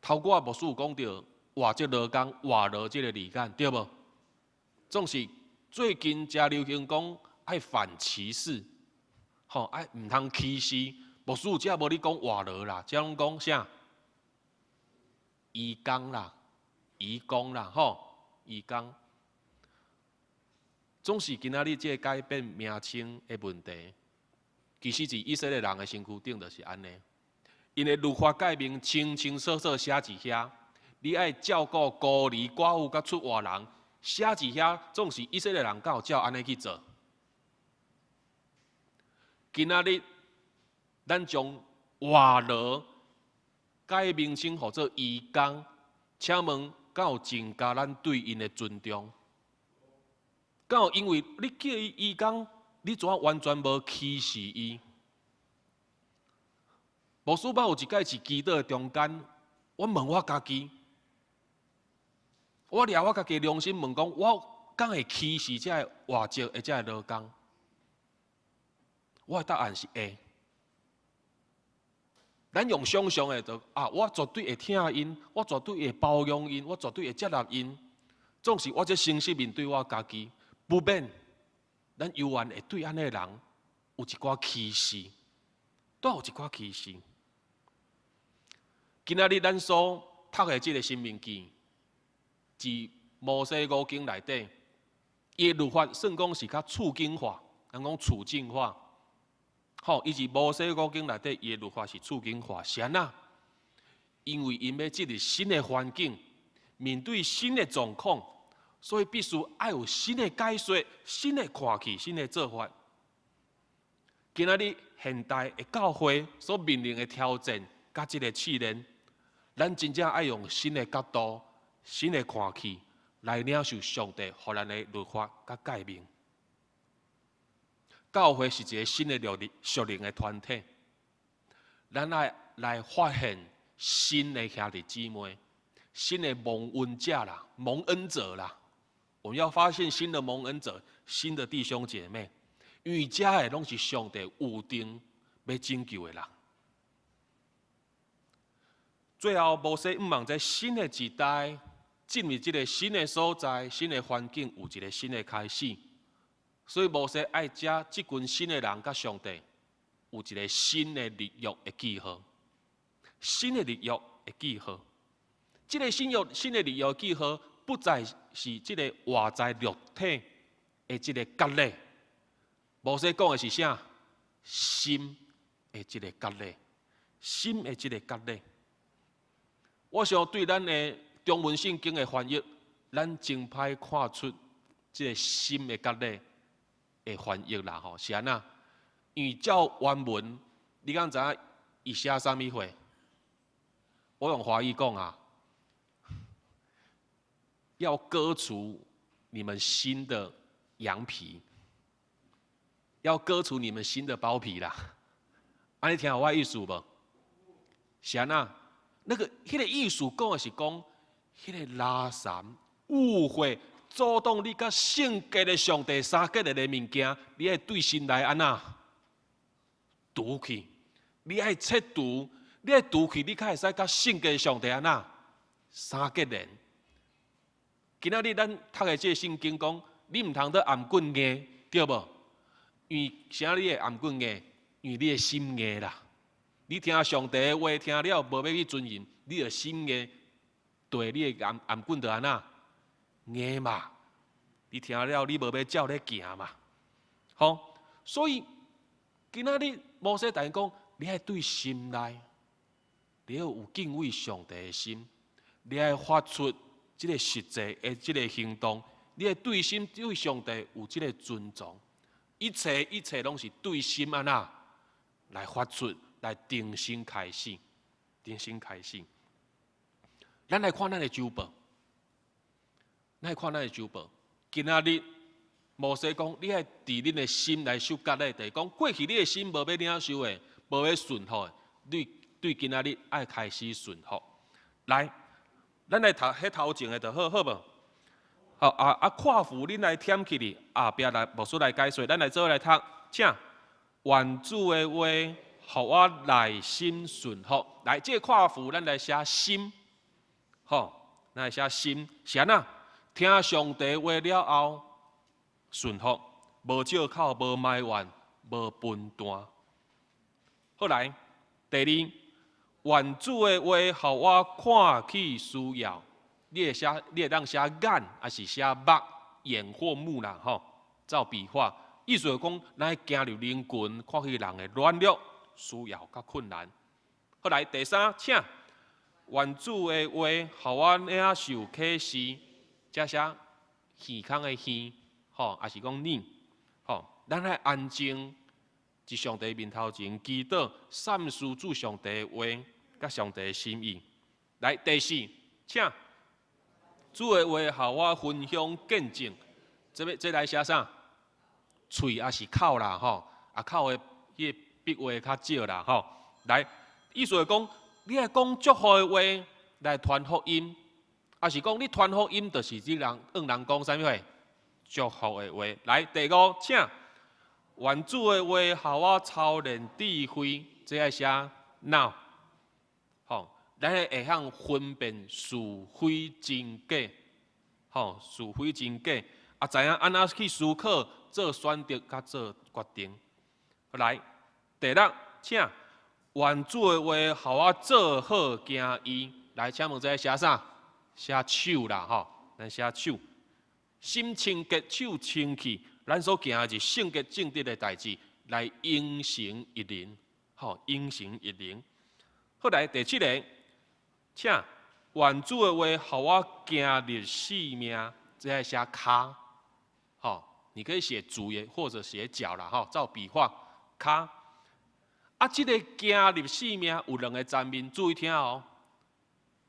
頭拄仔牧師有講著外籍勞工、外勞這个字眼，對無？總是最近誠流行講愛反歧視，吼，愛毋通歧視。牧師這無咧講外勞啦，這攏講啥？移工啦，移工啦，吼，移工。總是今仔日這个改變名稱的問題，其實佇以色列人的身軀頂就是按呢。𪜶的律法誡命清清楚楚寫佇遐，你愛照顧孤兒寡婦佮出外人，寫佇遐，總是以色列人敢有照按呢去做。今仔日咱將外勞改名稱號做移工，請問敢有增加咱對𪜶的尊重？敢有因為你叫伊移工，你怎完全無歧視伊？牧師捌有一擺佇祈禱的中間，我問我家己，我掠我家己良心問講，我敢會歧視這个外籍的這个勞工？我的答案是會。咱用想象的就啊，我絕對會疼𪜶，我絕對會包容𪜶，我絕對會接納𪜶。總是我這誠實面對我家己，不免咱猶原會對按呢人有一寡歧視，都有一寡歧視。今仔日咱所讀的這个申命記，佇摩西五經內底，伊的律法算講是較處境化，人講處境化。吼，伊佇摩西五經內底，伊的律法是處境化，是按怎？因為𪜶欲進入新的環境，面對新的狀況，所以必須愛有新的解說、新的看起、新的做法。今仔日現代的教會所面臨的挑戰，佮這个試煉，咱真正愛用新的角度、新的看起來領受上帝予咱的律法佮誡命。教會是一个新的屬靈的團體，咱愛來發現新的兄弟姊妹、新的蒙恩者啦、蒙恩者啦。我們要發現新的蒙恩者、新的弟兄姐妹，因為這个攏是上帝預定欲拯救的人。最後，摩西向望在新的一代進入這个新的所在、新的環境，有一个新的開始。所以摩西愛藉這群新的人佮上帝有一个新的立約的記號，新的立約的記號。這个新約新的立約記號，不再是這个外在肉體的這个割禮。摩西講的是啥？心的這个割禮，心的這个割禮。我想對咱的中文聖經的翻譯，咱真歹看出這个心的割禮的翻譯啦吼，是按怎？因為照原文，你敢知影伊寫啥物貨？我用華語講啊，要割除你們心的羊皮，要割除你們心的包皮啦。按呢聽有我意思無？是按怎？那个彼个意思講的是講，彼个拉三誤會阻擋你佮聖潔的上帝相結連的物件，你愛對心內按怎除去？你愛切除，你愛除去，你才會使佮聖潔的上帝按怎相結連。今仔日咱讀的這个聖經講，你毋通佇頷頸硬，對無？因為啥你會頷頸硬？因為你的心硬啦。你聽上帝的話聽了，無欲去遵行，你就心硬，對你的頷頸就按怎硬嘛？你聽了，你無欲照咧行嘛？吼，所以今仔日摩西大人講，你愛對心內，你愛有敬畏上帝的心，你愛發出這个實際的這个行動，你愛對心對上帝有這个尊重。一切一切攏是對心按怎來發出，來重新開始，重新開始。咱來看咱的周報，咱來看咱的周報。今仔日摩西講，你愛佇恁的心來受割禮，就是講過去你的心無欲領受的，無欲順服的，你對今仔日愛開始順服。來，咱來讀彼頭前的就好，好無？好啊啊！括弧恁來添起去，後壁來牧師來解說，咱來做伙來讀，請願主的話，予我內心順服。來，這個括弧咱來寫心，吼，咱來寫心，是按怎？聽上帝話了後，順服，無借口，無埋怨，無分擔。好來，第二，願主的話，予我看去需要。你會寫，你會當寫眼，抑是寫目、眼或目啦，吼，照筆畫。意思就講，咱行入人群，看彼人的軟弱、需要佮困難。好來，第三，請願主的話，予我領受啟示，這寫耳空的耳，吼，抑是講耳，吼，咱愛安靜，佇上帝面頭前祈禱，三思主上帝的話，佮上帝的心意。來，第四，請主的話，予我分享見證。這欲這來寫啥？喙抑是口啦，吼，啊口的彼個筆畫較少啦，吼。來，意思是講，你愛講祝福的話來傳福音，抑是講你傳福音，就是你人向人講啥物話？祝福的話。來，第五，請願主的話，予我操練智慧，這愛寫腦，吼。咱會曉分辨是非真假，吼，是非真假，啊，知影按怎去思考、做選擇、佮做決定。來，第六，請願主的話，予我做好行義。來，請問這寫啥？寫手啦，吼，咱寫手。心清潔，手清氣，咱所行的是聖潔正直的代誌，來養成一人，吼，養成一人。好來，第七个，請願主的話，予我行入性命，這愛寫跤，吼，你可以寫足也或者寫腳啦，吼，照筆畫跤。啊，這个行入性命有兩个層面，注意聽哦。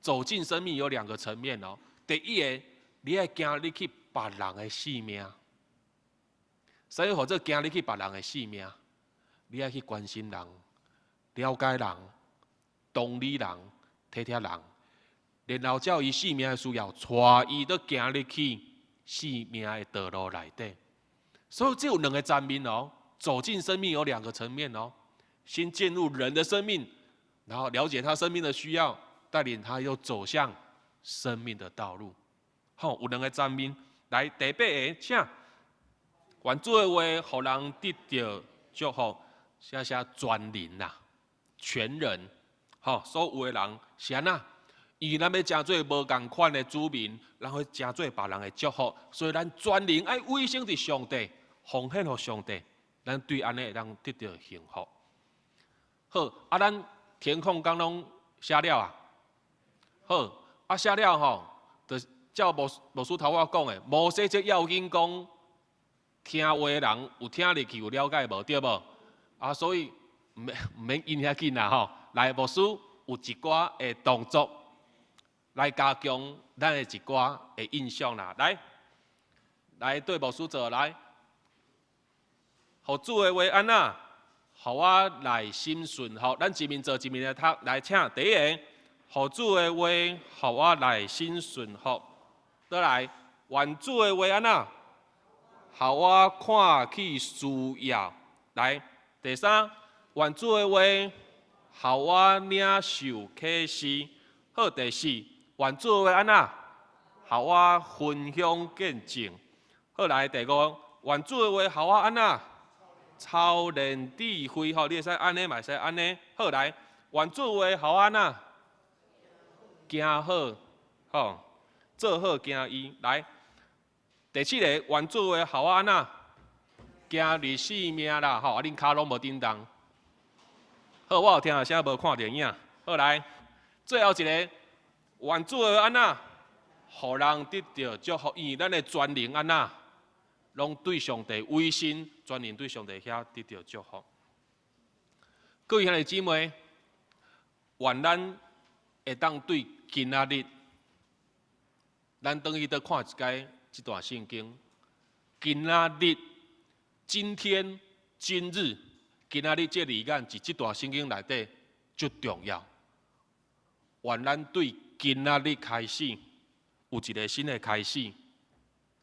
走進生命有兩個層面哦。第一个，你愛行入去別人的性命，啥物號做行入去別人的性命？你愛去關心人、了解人、同理人、體貼人，然後照伊性命的需要，帶伊倒行入去性命的道路內底。所以這有兩个層面哦。走進生命有兩個層面哦。先進入人的生命，然後了解他生命的需要，帶領他又走向生命的道路。好，有兩个層面。來，第八个，請願主的話，予人得著祝福，寫寫全人啦，全人，吼，所有的人是按怎？因為咱欲成做無仝款的子民，咱會成做別人的祝福，所以咱全人愛委身佇上帝，奉獻予上帝，咱對按呢會當得著幸福。好，啊，咱填空敢攏寫了啊？好，啊寫了吼，就照牧師頭仔講的，摩西這要緊講，聽話的人有聽入去有了解無？對無？啊，所以毋免印遐緊啦吼。來，牧師有一寡的動作來加強咱的一寡的印象啦。來，來對牧師做來，予主的話按怎？予我內心順服。咱一面做一面來讀。來，請第一个，予主的話，予我內心順服。倒來，願主的話按怎？予我看去需要。來，第三，願主的話，予我領受啟示。好，第四，願主的話按怎？予我分享見證。好，來，第五，願主的話，予我按怎？操練智慧，吼，你會使按呢，嘛會使按呢。好，來，願主話，予我按怎？行好，吼，做好行義。來，第七个，願主話，予我按怎？行入性命啦，吼，啊，恁跤攏無振動。好，我有聽著聲，無看著影。好，來，最後一个，願主話按怎？予人得著祝福，因為咱的全能按怎？攏對上帝委身，全然對上帝遐得著祝福。各位兄弟姊妹，願咱會當對今仔日，咱轉去閣看一擺這段聖經。今仔日，今天，今日，今仔日這字眼，佇這段聖經內底足重要。願咱對今仔日開始有一个新的開始，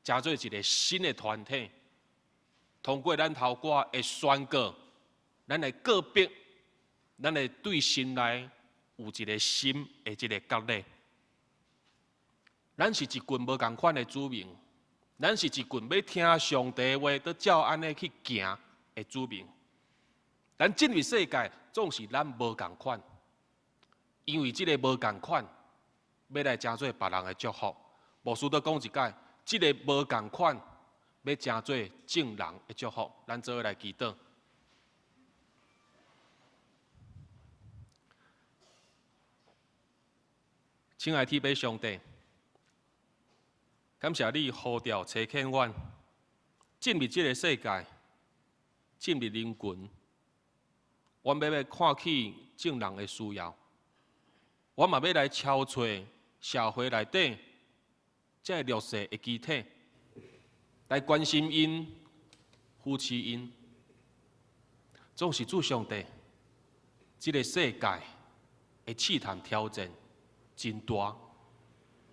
成做一个新的團體。通過咱頭歌的宣告，咱來告別，咱會對心內有一个新的這个割禮。咱是一群無仝款的子民，咱是一群欲聽上帝話，閣照按呢去行的子民。咱進入世界總是咱無仝款，因為這个無仝款，欲來成做別人的祝福。牧師閣講一擺，這个無仝款，欲成做眾人的祝福。咱做伙來祈禱。親愛天父上帝，感謝你呼召差遣阮進入這个世界，進入人群。阮欲來看起眾人的需要，阮嘛欲來敲揣社會內底這个弱勢的肢體，來關心𪜶、扶持𪜶。總是主上帝，這个世界的試探挑戰真大，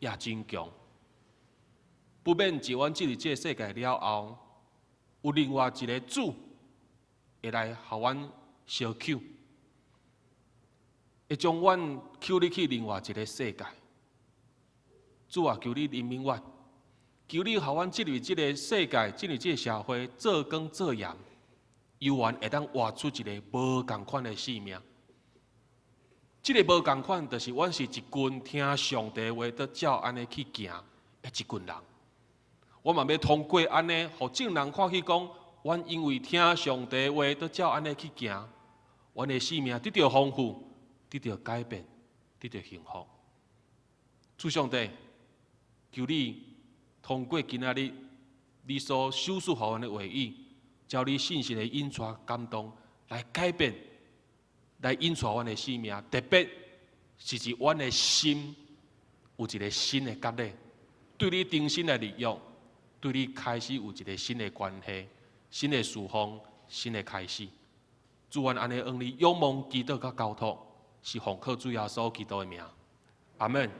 也真強。不免自阮進入這个世界了後，有另外一个主會來予阮相抾，會將阮抾入去另外一个世界。主啊，求你憐憫阮，求你予阮進入這个世界，進入這个社會，做光做鹽，猶原會當活出一个無仝款的生命。這个無仝款，就是阮是一群聽上帝話，閣照按呢去行的一群人。我嘛欲通過按呢，予眾人看起講，阮因為聽上帝話，閣照按呢去行，阮的生命得著豐富，得著改變，得著幸福。主上帝，求你通過今仔日你所啟示予阮的話語，照你信實的引帶感動來改變，來引帶阮的生命，特別是佇阮的心有一个新的割禮，對你重新來立約，對你開始有一个新的關係、新的侍奉、新的開始。主，阮按呢向你仰望、祈禱佮交託，是奉靠主耶穌基督的名，阿門。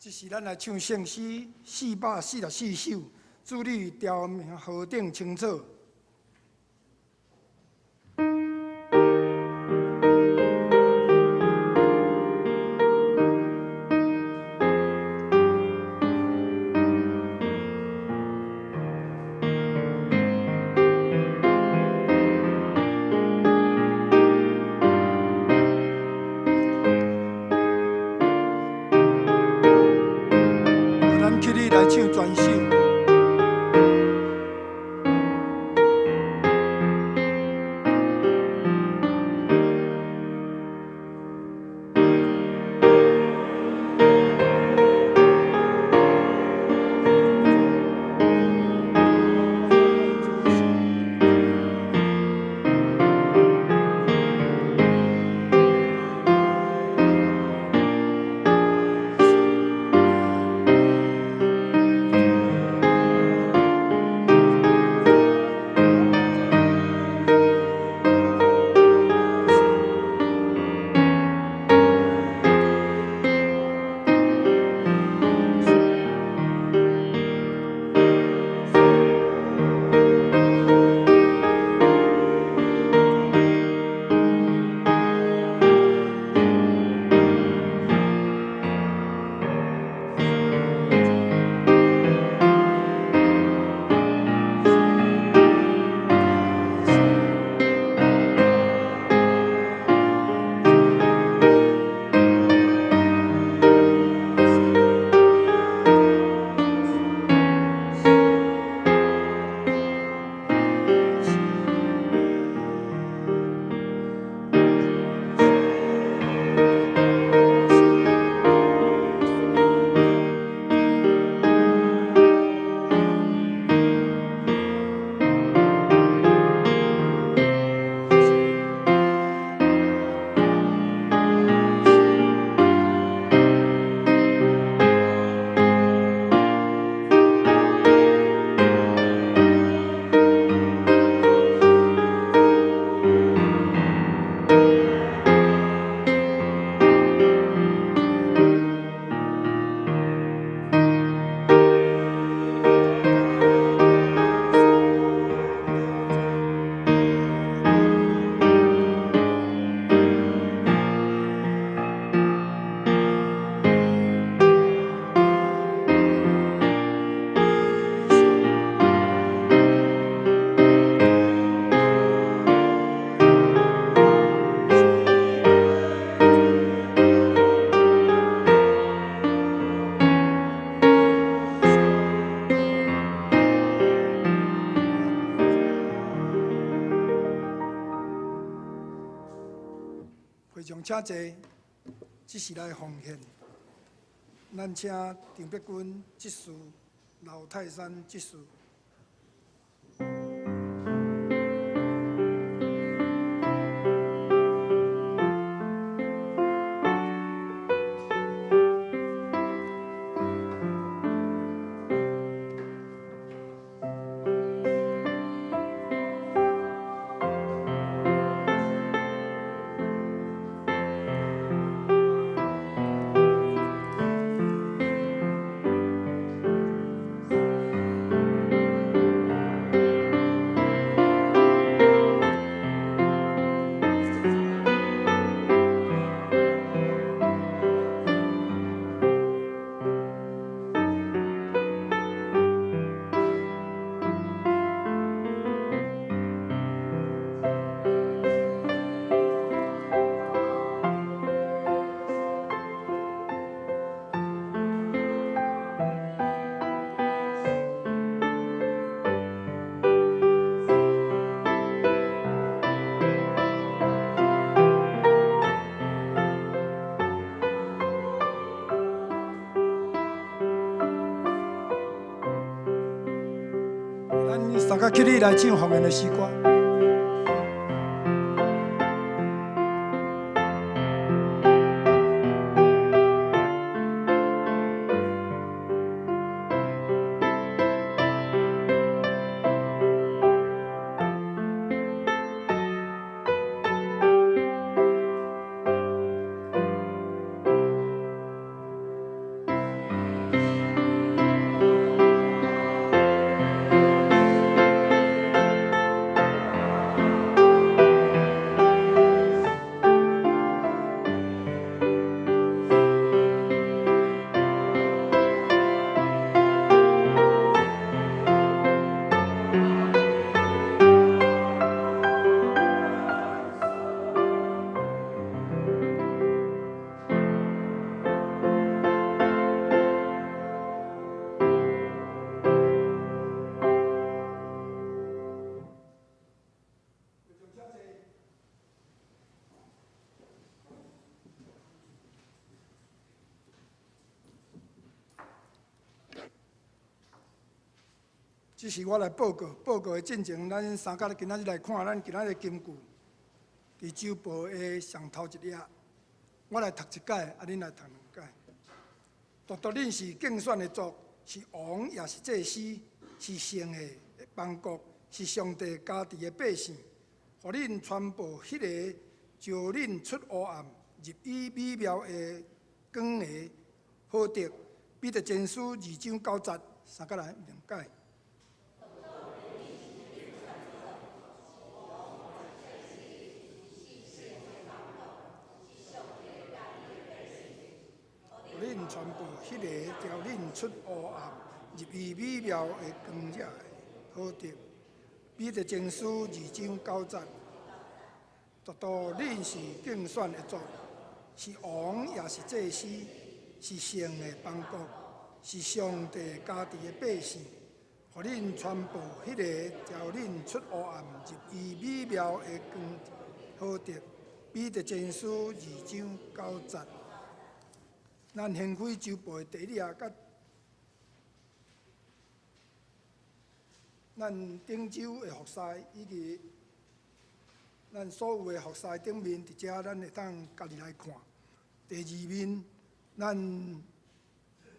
這時咱來唱聖詩444首，主你條命何等清楚。咱起立來唱全首。眾請坐，這是來奉獻。咱請陳碧君執事、劉泰山執事。咱三個起立來唱奉獻的詩歌。這是我來報告，報告的進程，咱三甲今仔日來看，咱今仔日的金句，佇週報的上頭一頁，我來讀一擺，啊，恁來讀兩擺。獨獨恁是敬選的族，是王，也是祭司，是聖的邦國，是上帝家己的百姓，予恁傳報彼个召恁出黑暗，入伊美妙的光的好德。彼得前書二章九節，三甲來兩擺。予恁傳報彼个召恁出黑暗，入伊美妙的光者的好德。彼得前書二章九節，獨獨恁是敬選的族，是王也是祭司，是聖的邦國，是上帝家己的百姓。予恁傳報彼个召恁出黑暗，入伊美妙的光好德。彼得前書二章九節。咱掀開週報的第二頁，佮咱頂週的服侍以及咱所有的服侍頂面，佇遮咱會當家己來看。第二面，咱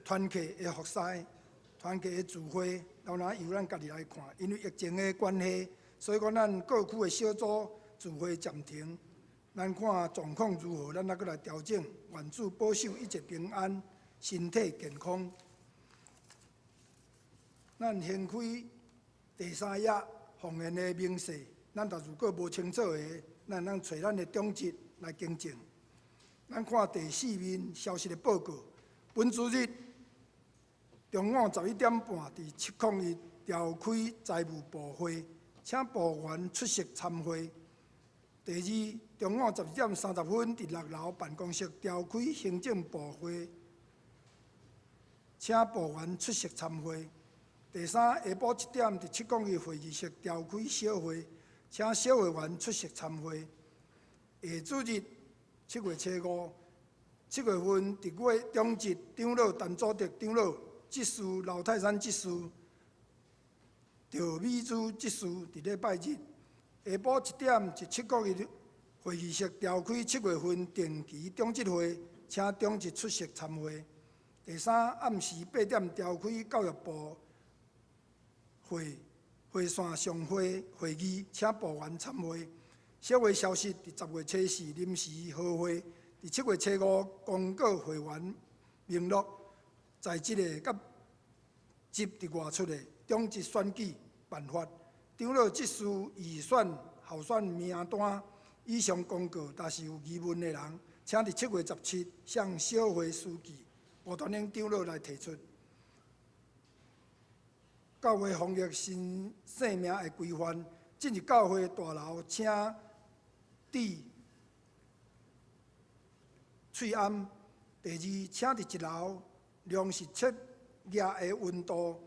團契的服侍、團契的聚會，當然由咱家己來看。因為疫情的關係，所以講咱各區的小組聚會暫停。咱看狀況如何，咱猶閣來調整。願主保守一切平安，身體健康。咱掀開第三頁奉獻的明細，咱若如果無清楚的，咱通揣咱的長執來更正。咱看第四面消息的報告，本主日中午11點半，佇701召開財務部會，請部員出席參會。第二，中午12點30分，佇六樓辦公室召開行政部會，請部員出席參會。第三，下晡7點，佇701會議室召開小會，請小會員出席參會。下主日七月初五，七月份伫月中职长老陈祖德长老执事刘泰山执事赵美珠执事伫礼拜日下晡1点伫七国的会议室召开七月份定期长执会，请长执出席参会。第三暗时8点召开教育部会会线上会会议，请部员参会。小会消息：伫10月初四临时合会，伫7月初五公告会员名录，在职的佮执伫外出的长执选举办法，长老执事预选候选名单以上公告，若是有疑问的人，请伫7月17向小会书记吴传英长老来提出。教会防疫新生命的规范，进入教会大楼，请戴喙罨。第二，请伫一楼量实测额的温度，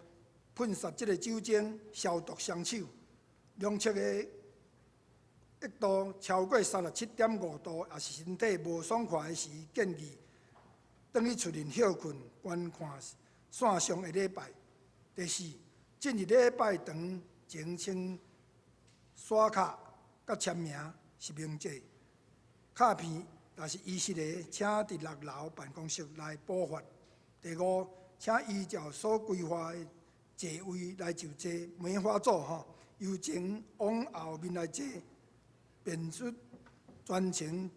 喷洒这个酒精消毒双手。量测的温度超过37.5度，抑是身體無爽快的時，建議轉去厝內歇睏，觀看線上的禮拜。第四，進入禮拜堂前先刷卡佮簽名實名制。卡片若是遺失的，請佇六樓辦公室來補發。第五，請依照所規劃的座位來就坐，梅花座吼，由前往後面來坐，辨出全程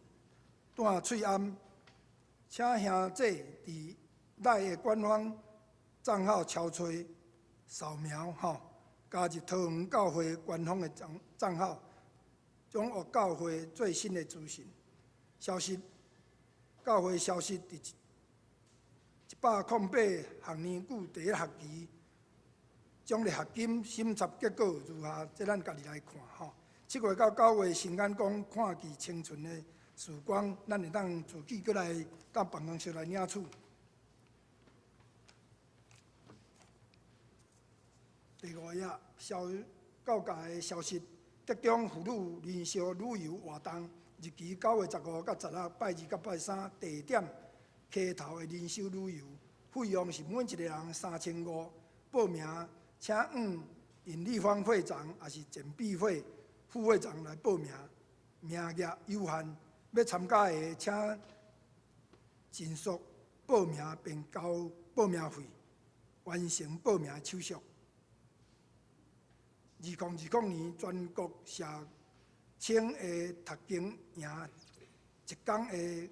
戴喙罨。請兄姐佇內的官方帳號敲揣掃描吼，加入桃園教會官方的帳帳號，掌握教會最新的資訊。消息，教會消息佇108學年久第一學期獎勵學金審查結果如下，這咱家己來看吼。7月到9月，新眼光看見青春的時光，咱會當自己閣來到辦公室來領取。第五頁，消教界的消息，德中婦女靈修旅遊活動，日期9月15到16，拜二佮拜三，地點溪頭的靈修旅遊，費用是每一個人3500。報名請向尹立芳會長，抑是簡碧惠副會長來報名，名額有限，欲參加的請盡速報名並交報名費，完成報名手續。2020年全國社青的讀經營一工的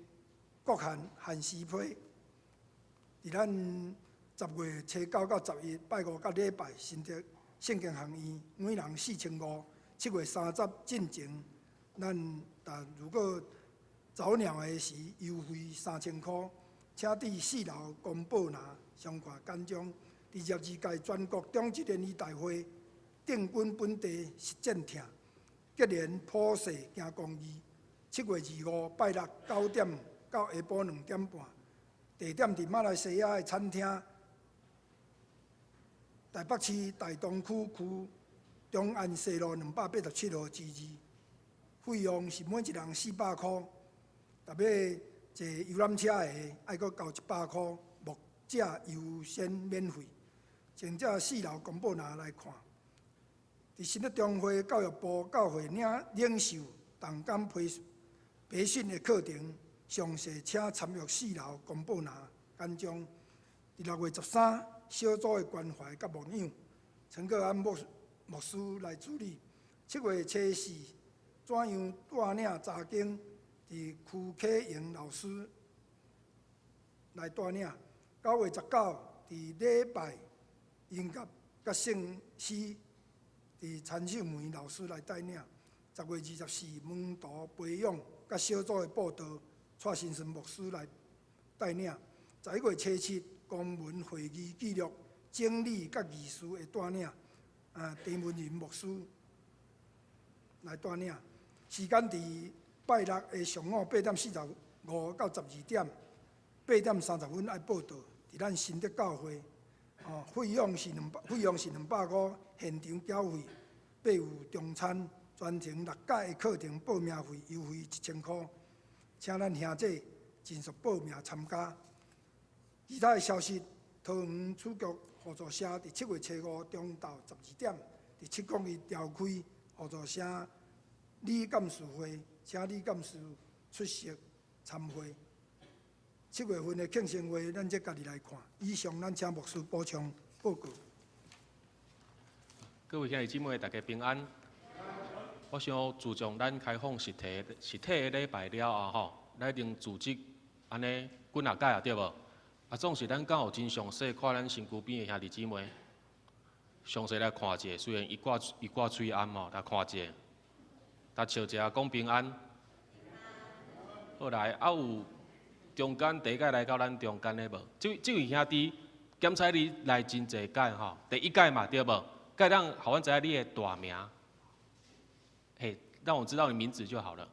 國限限時批，佇咱10月初9到11，拜五佮禮拜，新竹聖經學院每人4500，7月30進前，咱但如果早鳥的時優惠3000箍，請佇四樓公報欄上看簡章。第22屆全國長執聯誼大會。定軍本地實踐廳，結連普世行公義。7月25拜六9點到下晡2點半，地點佇馬來西亞的餐廳，台北市大東區區中安西路287號之2。費用是每一人400箍，若欲坐遊覽車的，愛閣交100箍，牧者優先免費。請照四樓公報欄來看。佇新德中會教育部教會領領袖同工培培訓的課程，詳細請參閱四樓公報欄簡章。佇6月13，小組的關懷佮牧養，陳國安牧牧師來主理。7月初四，怎樣帶領查經？佇區啟榮老師來帶領。9月19，佇禮拜音樂佮聖詩。佇陳秀梅老師來帶領，10月24門徒培養佮小組的報道，蔡新生牧師來帶領。11月初7，公文會議記錄整理佮議事的帶領，陳文仁牧師來帶領。時間佇拜六的上午8點45到12點，8點30分愛報到，佇咱新德教會。哦，費用是200箍，現場繳費，備有中餐，全程六屆的課程報名費優惠1000箍，請咱兄姐盡速報名參加。其他的消息，桃園主局互助社佇7月初5中晝12點，佇701召開互助社理監事會，請理監事出席參會。7月份的慶生會，咱再家己來看。以上，咱請牧師補充報告。各位兄弟姊妹，大家平安。我想自從咱開放實體的禮拜了後吼，咱一定組織按呢幾若屆啊，對無？啊，總是咱敢有真詳細看咱身軀邊的兄弟姊妹，詳細來看者，雖然伊掛喙罨吼，來看者，來笑一下講平安。好來，啊有中間第一擺來到咱中間的無？這位兄弟檢查你來真濟擺吼，第一屆嘛對無？該讓予阮知影你的大名，嘿，讓我知道你名字就好了。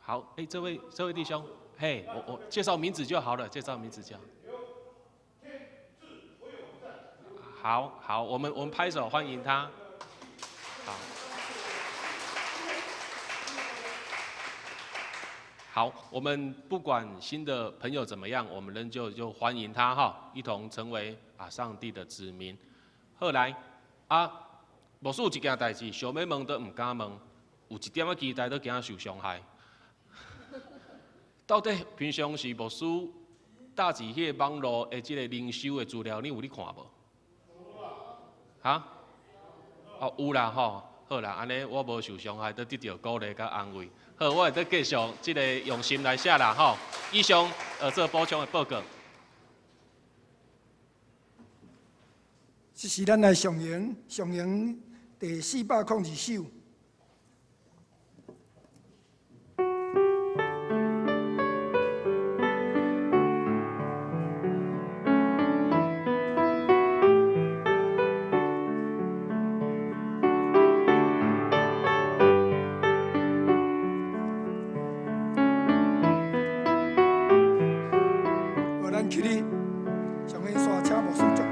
好，哎，這位弟兄，嘿，我介紹名字就好了，介紹名字就好。好好，我們拍手歡迎他。好，好，我們不管新的朋友怎麼樣，我們仍舊就歡迎他哈，一同成為啊上帝的子民。後來啊，牧師有一件代誌，想欲問都毋敢問，有一點仔期待都驚受傷害。到底平常時牧師搭佇彼個網路的這個靈修的資料，你有咧看無？哈？哦，有啦吼，好啦，按呢我無受傷害，閣得著鼓勵佮安慰。好，我會閣繼續這个用心來寫啦吼。以上做補充的報告。這是咱來上營，上營第402首。起立，上獻煞請牧師祝禱。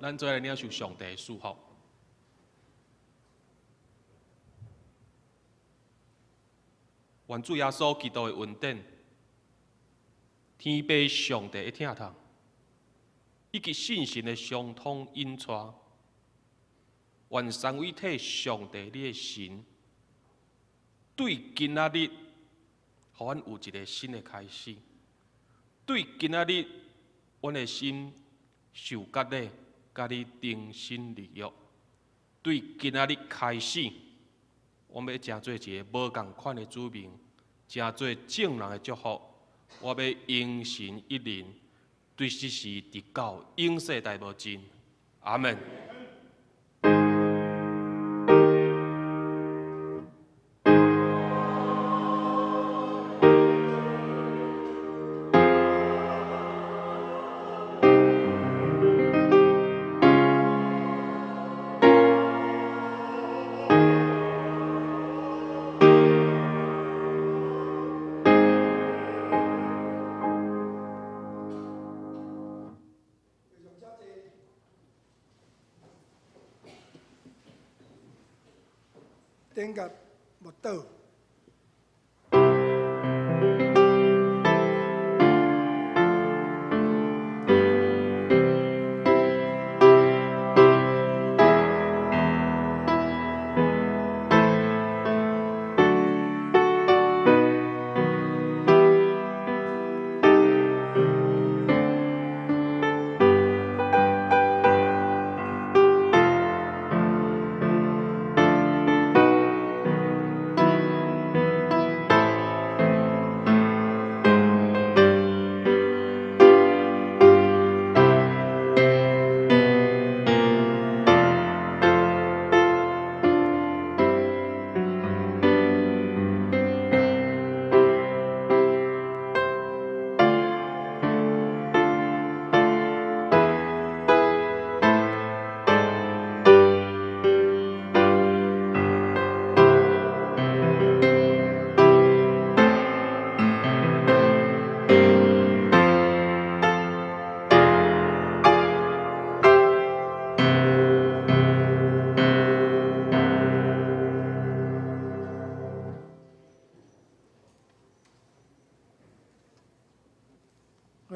咱做來領受上帝的祝福。願主耶穌基督的恩典、天父上帝的疼痛，以及聖神的相通引帶，願三位一體上帝你的神，對今仔日，予阮有一个新的開始。對今仔日，阮的心受割禮，佮你重新立約。對今仔日開始，我欲成做一个無仝款的子民，成做眾人的祝福。我欲榮神益人，對時時直到永世代無盡。阿門。頂甲墓倒。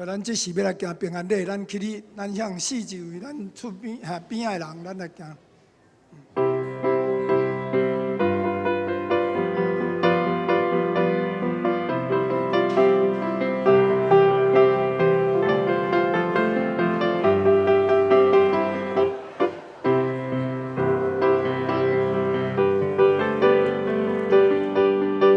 咱這時欲來行平安禮，咱起立，咱向四周圍咱厝邊哈邊仔的人，咱來行。